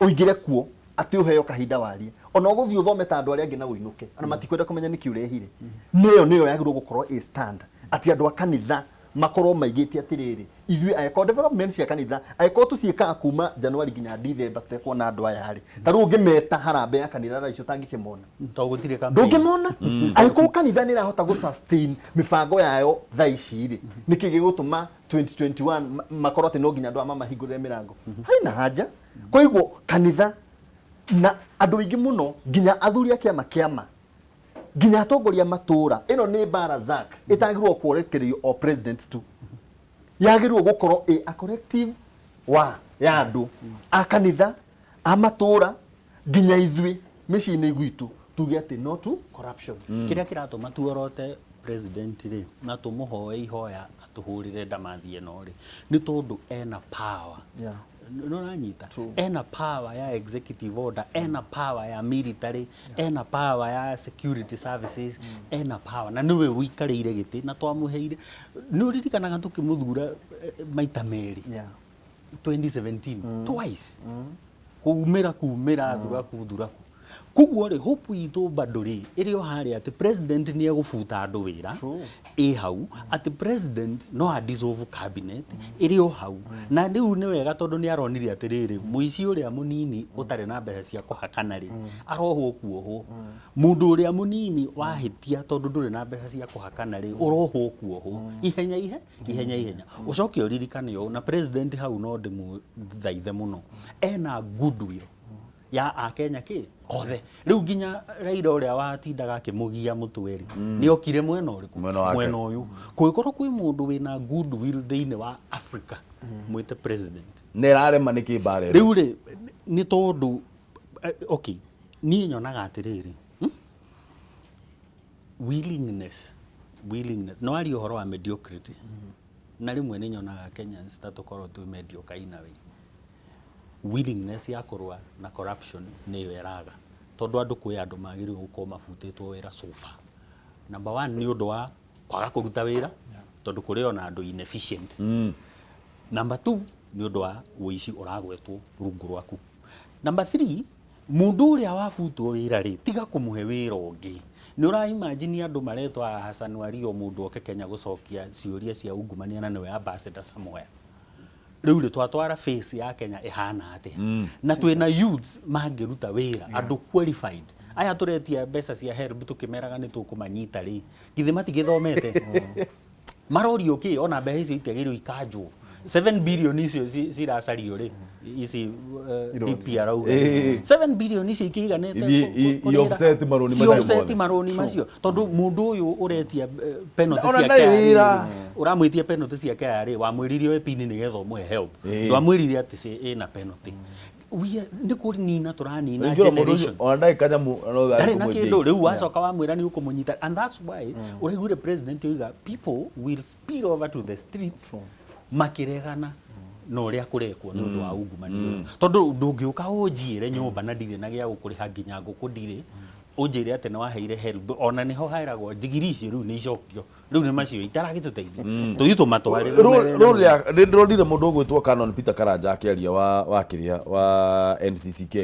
S9: ũingĩre kuo atĩ ũheo kahinda warie, ona ũgũthiĩ ũthome ta andũ arĩa angĩ na ũinũke, ona matikwenda kũmenya nĩkĩ ũrehire. Nĩyo nĩyo yagĩrĩirwo gũkorwo ĩ stand atĩ andũ a kanitha makorwo maigĩte atĩrĩrĩ, ithuĩ angĩkorwo development cia kanitha angĩkorwo tũciĩkaga kuma January nginya December tũtekuona andũ aya rĩ, ta rĩu ũngĩmeta harambee ya kanitha thaa icio ũtangĩkĩmona.
S8: Tondũ gũtirĩ campaign.
S9: Ndũngĩmona. Angĩkorwo kanitha nĩ ĩrahota gũ sustain mĩbango yayo thaa ici rĩ, nĩkĩ gĩgũtũma 2021 makorwo atĩ no nginya andũ aya mamahingũrĩre mĩrango? Haina haja. Koiguo kanitha na andũ aingĩ mũno, nginya athuri a kĩama kĩama, nginya atongoria a matũra, ĩno nĩ mbara Zack ĩtagĩrĩirwo kwerekerio o president tu, yagĩrĩirwo gũkorwo ĩ a collective wa ya andũ a kanitha, a matũra, nginya ithuĩ mĩciĩ-inĩ gwitũ tuge atĩ no to corruption.
S8: Kĩrĩa kĩratũma tuorote president rĩ, na tũmũhoe ihoya atũhũrĩre ndamathi ĩno rĩ, nĩ tondũ ena power. Nĩ ũranyita? Ena power ya executive order, ena power ya military, ena power ya security services, ena power, na nĩwe ũikarĩire gĩtĩ na twamũheire. Nĩ ũririkanaga tũkĩmũthura maita merĩ? 2017 twice kumĩra kumĩra thuraku thuraku. Koguo rĩ, hope itũ bado rĩ ĩrĩ o harĩa atĩ president nĩ egũbuta andũ wĩra ĩ hau, atĩ president no a dissolve cabinet ĩrĩ o hau. Na rĩu nĩ wega tondũ nĩ aronire atĩrĩrĩ, mũici ũrĩa mũnini ũtarĩ na mbeca cia kũhakana rĩ, arohwo kuohwo. Mũndũ ũrĩa mũnini wahĩtia tondũ ndũrĩ na mbeca cia kũhakana rĩ, ũrohwo kuohwo ihenya ihe ihenya ihenya. Ũcoke ũririkane ũũ, na president hau no ndĩmũthaithe mũno, ena goodwill ya akenya kĩ othe. Rĩu nginya Raila ũrĩa watindaga akĩmũgia mũtwe rĩ, nĩ okire mwena ũrĩkũ?
S1: Mwena wake.
S8: Mwena ũyũ. Kũngĩkorwo kwĩ mũndũ wĩna goodwill thĩinĩ wa Africa, mwĩte president.
S1: Na ĩrarema nĩkĩ mbara ĩno?
S8: Rĩu rĩ, nĩ tondũ okay, niĩ nyonaga atĩrĩrĩ, Willingness, willingness. No aria ũhoro wa mediocrity. Na rĩmwe nĩ nyonaga Kenyans ta tũkorwo twĩ mediocre in a way. Willingness ya kũrũa na corruption nĩyo ĩraga. Tondũ andũ kwĩ andũ magĩrĩirwo gũkorwo mabutĩtwo wĩra so far. Number one nĩ ũndũ wa kwaga kũruta wĩra, tondũ kũrĩ ona andũ inefficient. Number two nĩ ũndũ wa ũici ũragwetwo rungu rwaku. Number three, mũndũ ũrĩa wabutwo wĩra rĩ, tiga kũmũhe wĩra ũngĩ. Nĩ ũra imagine andũ maretwo a Hassan Wario mũndũ oke Kenya gũcokia ciũria cia ungumania na nĩwe ambassador somewhere. Rĩu rĩ, twatwara face ya Kenya ĩhana atĩa? Na twĩna youths mangĩruta wĩra, andũ qualified. Aya tũretia mbeca cia HELB tũkĩmeraga nĩ tũkũmanyita rĩ, githĩ matigĩthomete? Marorio kĩ? Ona mbeca icio itiagĩrĩirwo ikanjwo. 7 billion icio ciracario rĩ, ici DP arauga. 7 billion icio ikĩiganĩte
S1: Ithiĩ
S8: kũrĩhĩra
S1: i-offset marũni
S8: ci
S1: macio
S8: offset
S1: mothe.
S8: marũni macio. Tondũ mũndũ ũyũ ũretia penalty
S1: Ona
S8: cia
S1: ndarĩ
S8: KRA
S1: wĩra.
S8: rĩ, ũramwĩtia penalty cia KRA, wamwĩrire oe pini nĩgetha ũmũhe help. Ndwamwĩrire atĩ ĩna penalty. Nĩ kũnina tũranina
S1: Ũngĩona mũndũ ũcio,
S8: generation.
S1: ona ndarĩ kanyamũ, no
S8: Ndarĩ na
S1: kũmwĩtia.
S8: kĩndũ. Rĩu wacoka wamwĩra nĩ ũkũmũnyita. And that's why ũraiguire president oiga people will spill over to the streets makĩregana na ũrĩa kũrekwo nĩ ũndũ wa ungumania ũyũ. Tondũ ndũngĩũka ũnjiyĩre nyũmba na ndirĩ na gĩa gũkũrĩha nginya ngũkũ ndirĩ, ũnjĩre atĩ nĩ waheire HELB, ona nĩho heragwo njigiri icio rĩu nĩ icokio. Rĩu nĩ macio itaragĩtũteithia. Tũthiĩ tũmatware.
S1: Nĩ ndĩronire mũndũ ũgwĩtwo Canon Peter Karanja akĩaria wa kĩrĩa wa NCCK.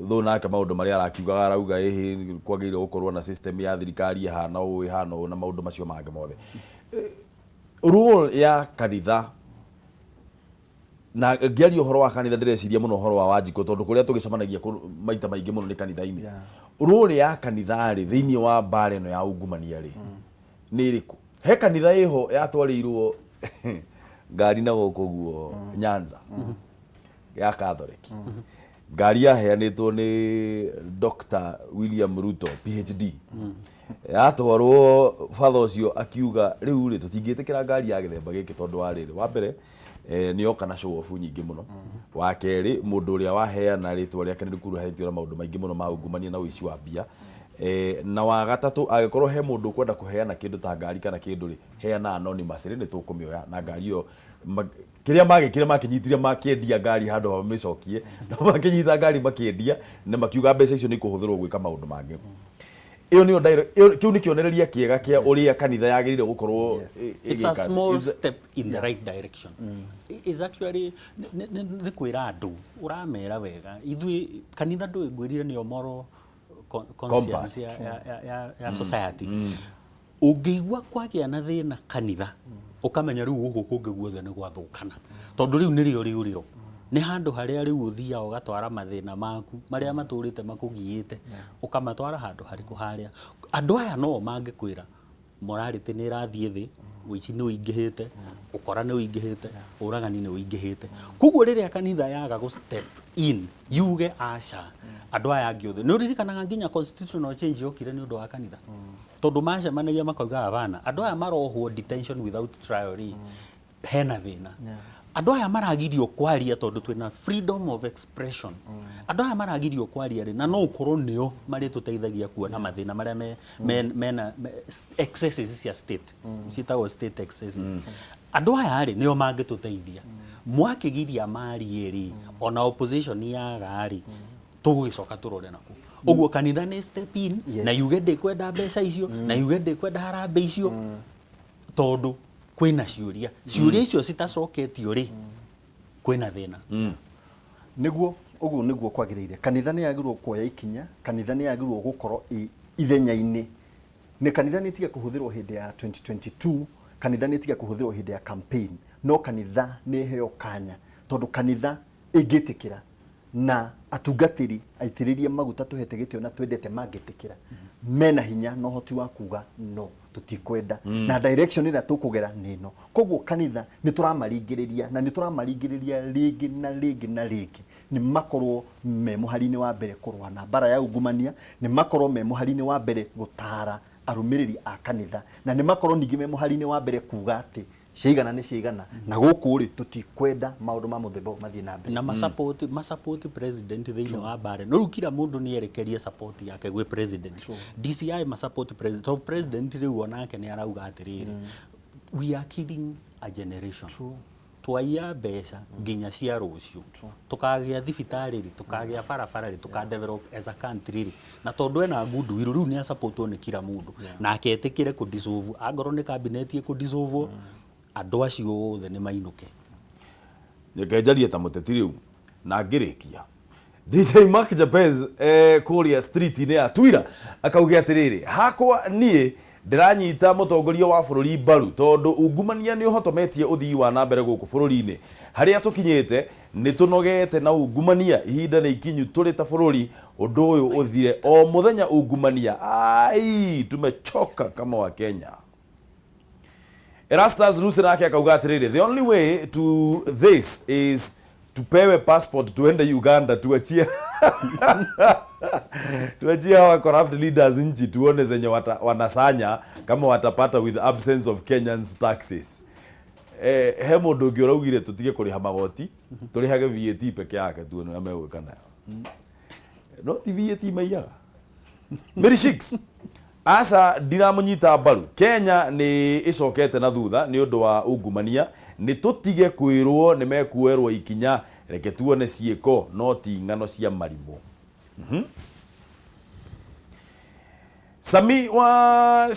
S1: Thũ nake maũndũ marĩa arakiugaga arauga ĩhĩ kwagĩrĩire gũkorwo na system ya thirikari ĩhana ũũ ĩhana ũũ na maũndũ macio mangĩ mothe. Role ya kanitha, na ngĩaria ũhoro wa kanitha ndĩreciria mũno ũhoro wa Wanjikũ tondũ kũrĩa tũgĩcemanagia maita maingĩ mũno nĩ kanitha-inĩ. Role ya kanitha rĩ thĩinĩ wa mbara ĩno ya ungumania rĩ, Nĩ ĩrĩkũ? He kanitha ĩho yatwarĩirwo ngari na gũkũ guo Nyanza ya Catholic. Ngari yaheanĩtwo nĩ Dr. William Ruto PhD. Yatwarwo batha ũcio akiuga rĩu rĩ tũtingĩtĩkĩra ngari ya gĩthemba gĩkĩ tondũ wa rĩrĩ wa mbere nĩ yoka na show off nyingĩ mũno. Wa kerĩ mũndũ ũrĩa waheana rĩtwa rĩake nĩ rĩkuruhanĩtio na maũndũ maingĩ mũno ma ungumania na ũici wa mbia. Na wa gatatũ angĩkorwo he mũndũ ũkwenda kũheana kĩndũ ta ngari kana kĩndũ rĩ, heana anonymous rĩ nĩ tũkũmĩoya na ngari ĩyo kĩrĩa magĩkire makĩnyitire makĩendia ngari handũ ha mamĩcokie na makĩnyita ngari makĩendia na makiuga mbeca icio nĩ ikũhũthĩrwo gwĩka maũndũ mangĩ. Ĩyo nĩyo kĩu nĩ kĩonereria kĩega kĩa ũrĩa kanitha yagĩrĩire gũkorwo
S8: It's a small step in the right direction. It's actually nĩ kwĩra andũ ũramera wega ithuĩ kanitha ndũĩ ngwĩrire nĩyo moral conscience ya society. Ũngĩigua kwagĩa na thĩna kanitha ũkamenya rĩu gũkũ kũngĩ guothe nĩ gwathũkana tondũ rĩu nĩrĩo rĩũrĩro nĩ handũ harĩa rĩu ũthiaga ũgatwara mathĩna maku marĩa matũrĩte makũgiĩte ũkamatwara handũ harĩkũ harĩa andũ aya no mangĩkwĩra morality nĩ ĩrathiĩ thĩ ũici nĩ ũingĩhĩte ũkora nĩ ũingĩhĩte ũragani nĩ ũingĩhĩte koguo rĩrĩa kanitha yaga gũ step in yuge aca andũ aya angĩ othe nĩ ũririkanaga nginya constitutional change yokire nĩ ũndũ wa kanitha tondũ macemanagia makauga hapana andũ aya marohwo detention without trial rĩ hena thĩna andũ aya maragirio kwaria tondũ twĩna freedom of expression andũ aya maragirio kwaria rĩ na no ũkorwo nĩo marĩtũteithagia kuona mathĩna marĩa me, me, mena me, excesses cia state ciĩtagwo state excesses andũ aya rĩ nĩo mangĩtũteithia mwakĩgiria marie rĩ ona opposition yaga rĩ tũgũgĩcoka tũrore nakuo ũguo kanitha nĩ step in na yuge ndĩkwenda mbeca icio na yuge ndĩkwenda harambee icio tondũ kwĩna ciũria ciũria icio citacoketio rĩ kwĩna thĩna.
S9: Nĩguo ũguo nĩguo kwagĩrĩire. Kanitha nĩ yagĩrĩirwo kuoya ikinya, kanitha nĩ yagĩrĩirwo gũkorwo ĩ ithenya-inĩ. Nĩ kanitha nĩ ĩtige kũhũthĩrwo hĩndĩ ya 2022, kanitha nĩ ĩtige kũhũthĩrwo hĩndĩ ya campaign, no kanitha nĩ ĩheo kanya tondũ kanitha ĩngĩtĩkĩra na atungatĩri aitĩrĩrie maguta tũhete gĩtĩo na twendete mangĩtĩkĩra mena hinya na ũhoti wa kuga no tũtikwenda na direction ĩrĩa tũkũgera nĩ ĩno. Koguo kanitha nĩ tũramaringĩrĩria na nĩ tũramaringĩrĩria rĩngĩ na rĩngĩ na rĩngĩ nĩ makorwo me mũhari-inĩ wa mbere kũrũa na mbara ya ungumania, nĩ makorwo me mũhari-inĩ wa mbere gũtara arũmĩrĩri a kanitha, na nĩ makorwo ningĩ me mũhari-inĩ wa mbere kuga atĩ ciaigana nĩ ciaigana na gũkũ rĩ tũtikwenda maũndũ ma mũthemba ũyũ mathiĩ na mbere.
S8: Na ma support president thĩinĩ wa mbara no rĩu kila mũndũ nĩ erekerie support yake gwĩ president. DCI ma support president tondũ president rĩu onake nĩ arauga atĩrĩrĩ we are killing a generation. Twaiya mbeca nginya cia rũciũ tũkagĩa thibitarĩ rĩ tũkagĩa barabara rĩ tũka develop as a country rĩ na tondũ ena goodwill rĩu nĩ asupportwo nĩ kila mũndũ na aketĩkĩre kũ dissolve angorwo nĩ cabinet ĩkũ dissolve andũ acio othe nĩ mainũke.
S1: Reke njarie ta mũteti rĩu na ngĩrĩkia. DJ Mark Japez kũrĩa street-inĩ ya Twira akauge atĩrĩrĩ, hakwa niĩ ndĩranyita mũtongoria wa bũrũri mbaru tondũ ungumania nĩ ũhotometie ũthii wa na mbere gũkũ bũrũri-inĩ. Harĩa tũkinyĩte nĩ tũnogete na ungumania, ihinda nĩ ikinyu tũrĩ ta bũrũri ũndũ ũyũ ũthire. O mũthenya ungumania, ai tumechoka kama wa Kenya. Erastus Lucy nake akauga atĩrĩrĩ, the only way to this is tupewe passport tuende Uganda tuachie tuachie hawa corrupt leaders nchi tuone zenye wanasanya kama watapata with absence of Kenyans taxes. He mũndũ ũngĩ ũraugire tũtige kũrĩha magoti tũrĩhage VAT peke yake tuone ũrĩa megwĩka nayo. No ti VAT maiyaga. Mary Shicks aca ndiramũnyita mbaru. Kenya nĩ ĩcokete na thutha nĩ ũndũ wa ungumania, nĩ tũtige kwĩrwo nĩ mekuoerwo ikinya, reke tuone ciĩko no ti ng'ano cia marimũ. Sami wa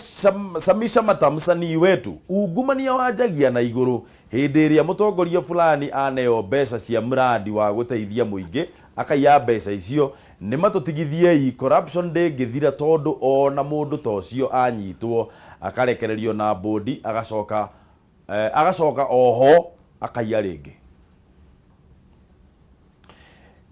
S1: Sami Shamata msanii wetu, ungumania wanjagia na igũrũ hĩndĩ ĩrĩa mũtongoria fulani aneo mbeca cia mradi wa gũteithia mũingĩ akaiya mbeca icio, nĩ matũtigithiei corruption ndĩngĩthira tondũ ona mũndũ ta ũcio anyitwo akarekererio na bodi agacoka oho akaiya rĩngĩ.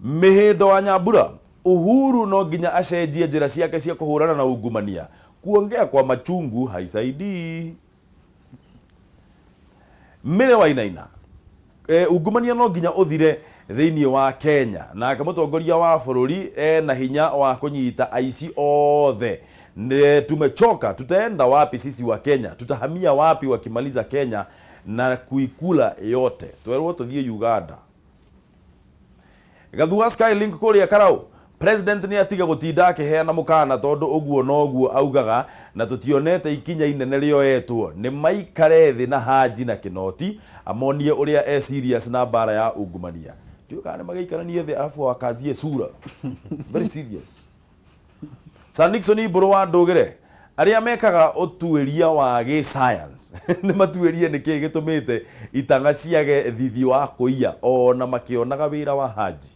S1: Mĩhĩndo wa Nyambura, Uhuru no nginya acenjie njĩra ciake cia kũhũrana na ungumania. Kuongea kwa machungu haisaidii. Mire Wainaina, ungumania no nginya uthire thĩinĩ wa Kenya. Nake mũtongoria wa bũrũri ena hinya wa kũnyita aici othe. Tumechoka, tutaenda wapi sisi wa Kenya? Tutahamia wapi wakimaliza Kenya na kuikula yote? Twerwo tuthiĩ Uganda. Gathua Skylink kũrĩa Karau, president nĩ atiga gũtinda akĩheana mũkana tondũ ũguo noguo augaga na tũtionete ikinya inene rĩoetwo. Nĩ maikare thĩ na Haji na Kinoti amonie ũrĩa e serious na mbara ya ungumania. Ndiũĩ kana nĩ magĩikaranie thĩ arabu wakazie sura. Very serious. Sir Nixon Mbũrũ wa Ndũgĩre, arĩa mekaga ũtuĩria wa gĩ-science nĩ matuĩrie nĩkĩĩ gĩtũmĩte itang'a ciage thithi wa kũiya ona makĩonaga wĩra wa Haji.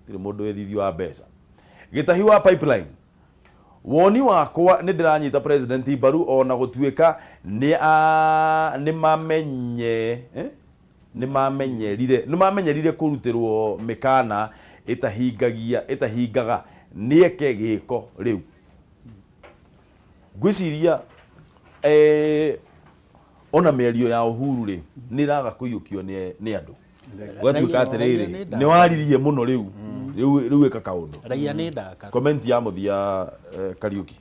S1: Tirĩ mũndũ wĩ thithi wa mbeca. Gĩtahi wa pipeline, woni wakwa nĩ ndĩranyita president mbaru ona gũtuĩka nĩ mamenye nĩ mamenyerire kũrutĩrwo mĩkana ĩtahingaga nĩeke gĩko rĩu. Ngwĩciria ona mĩario ya Uhuru rĩ nĩ ĩraga kũiyũkio nĩ andũ. Gũgatuĩka atĩrĩrĩ, nĩ waririe mũno rĩu, rĩu ĩka kaũndũ.
S8: Raia nĩ ndaka.
S1: Comment ya mũthia, Kariuki.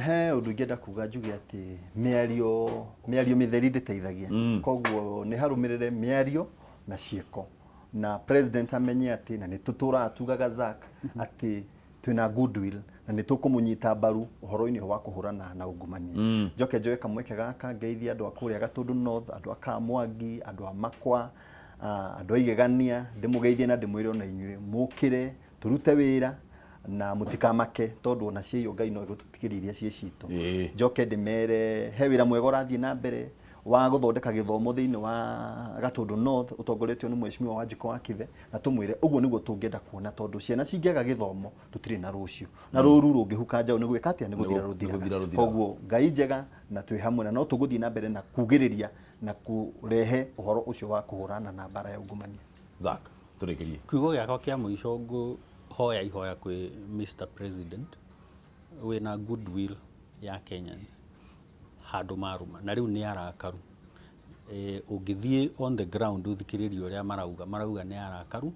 S9: He ũndũ ingĩenda kuga njuge atĩ mĩario mĩtheri ndĩteithagia. Koguo nĩ harũmĩrĩre mĩario na ciĩko. Na president amenye atĩ na nĩ tũtũraga tugaga Zack atĩ twĩna goodwill na nĩ tũkũmũnyita mbaru ũhoro-inĩ wa kũhũrana na ungumania. Njoke njoe kamweke gaka ngeithie andũ a kũrĩa Gatũndũ North, andũ a Kamwangi, andũ a Makwa, andũ a Igegania, ndĩmũgeithie na ndĩmwĩre ona inyuĩ mũkĩre tũrute wĩra na mũtikamake tondũ ona ciĩyo Ngai no ĩgũtũtigĩria iria ciĩ citũ. Njoke ndĩmere he wĩra mwega ũrathiĩ na mbere wa gũthondeka gĩthomo thĩinĩ wa Gatũndũ North ũtongoretio nĩ Mheshimiwa Wanjikũ wa Kithe, na tũmwĩre ũguo nĩguo tũngĩenda kuona tondũ ciana cingĩaga gĩthomo tũtirĩ na rũciũ na rũru rũngĩhuka njaũ nĩ gwĩka atĩa? Nĩ gũthira rũthiraga. Koguo Ngai njega na twĩ hamwe na no tũgũthiĩ na mbere na kugĩrĩria na kũrehe ũhoro ũcio wa kũhũrana na mbara ya ungumania.
S1: Zack, tũrĩkĩrie.
S8: Kiugo gĩakwa kĩa mũico ngũhoya ihoya kwĩ Mr President wĩna goodwill ya Kenyans handũ marũma na rĩu nĩ arakaru. Ũngĩthiĩ on the ground ũthikĩrĩrie ũrĩa marauga nĩ arakaru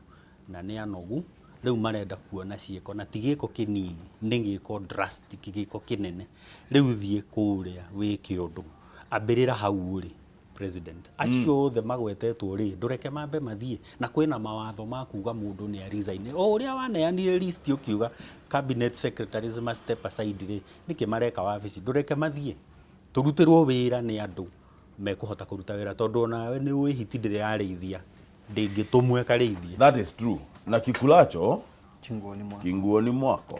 S8: na nĩ anogu, rĩu marenda kuona ciĩko na ti gĩko kĩnini, nĩ gĩko drastic, gĩko kĩnene. Rĩu thiĩ kũrĩa wĩke ũndũ, ambĩrĩra hau ũrĩ president. Acio othe magwetetwo rĩ, ndũreke mambe mathiĩ, na kwĩna mawatho ma kuga mũndũ nĩ resign. O ũrĩa waneanire list ũkiuga cabinet secretaries ma step aside rĩ, nĩkĩ mareka wabici? Ndũreke mathiĩ, tũrutĩrwo wĩra nĩ andũ mekũhota kũruta wĩra tondũ onawe nĩ ũĩ hiti ndĩrĩ yarĩithia ndĩngĩtũmwo ĩkarĩithie.
S1: That is true. Na kikulacho kinguoni mwako.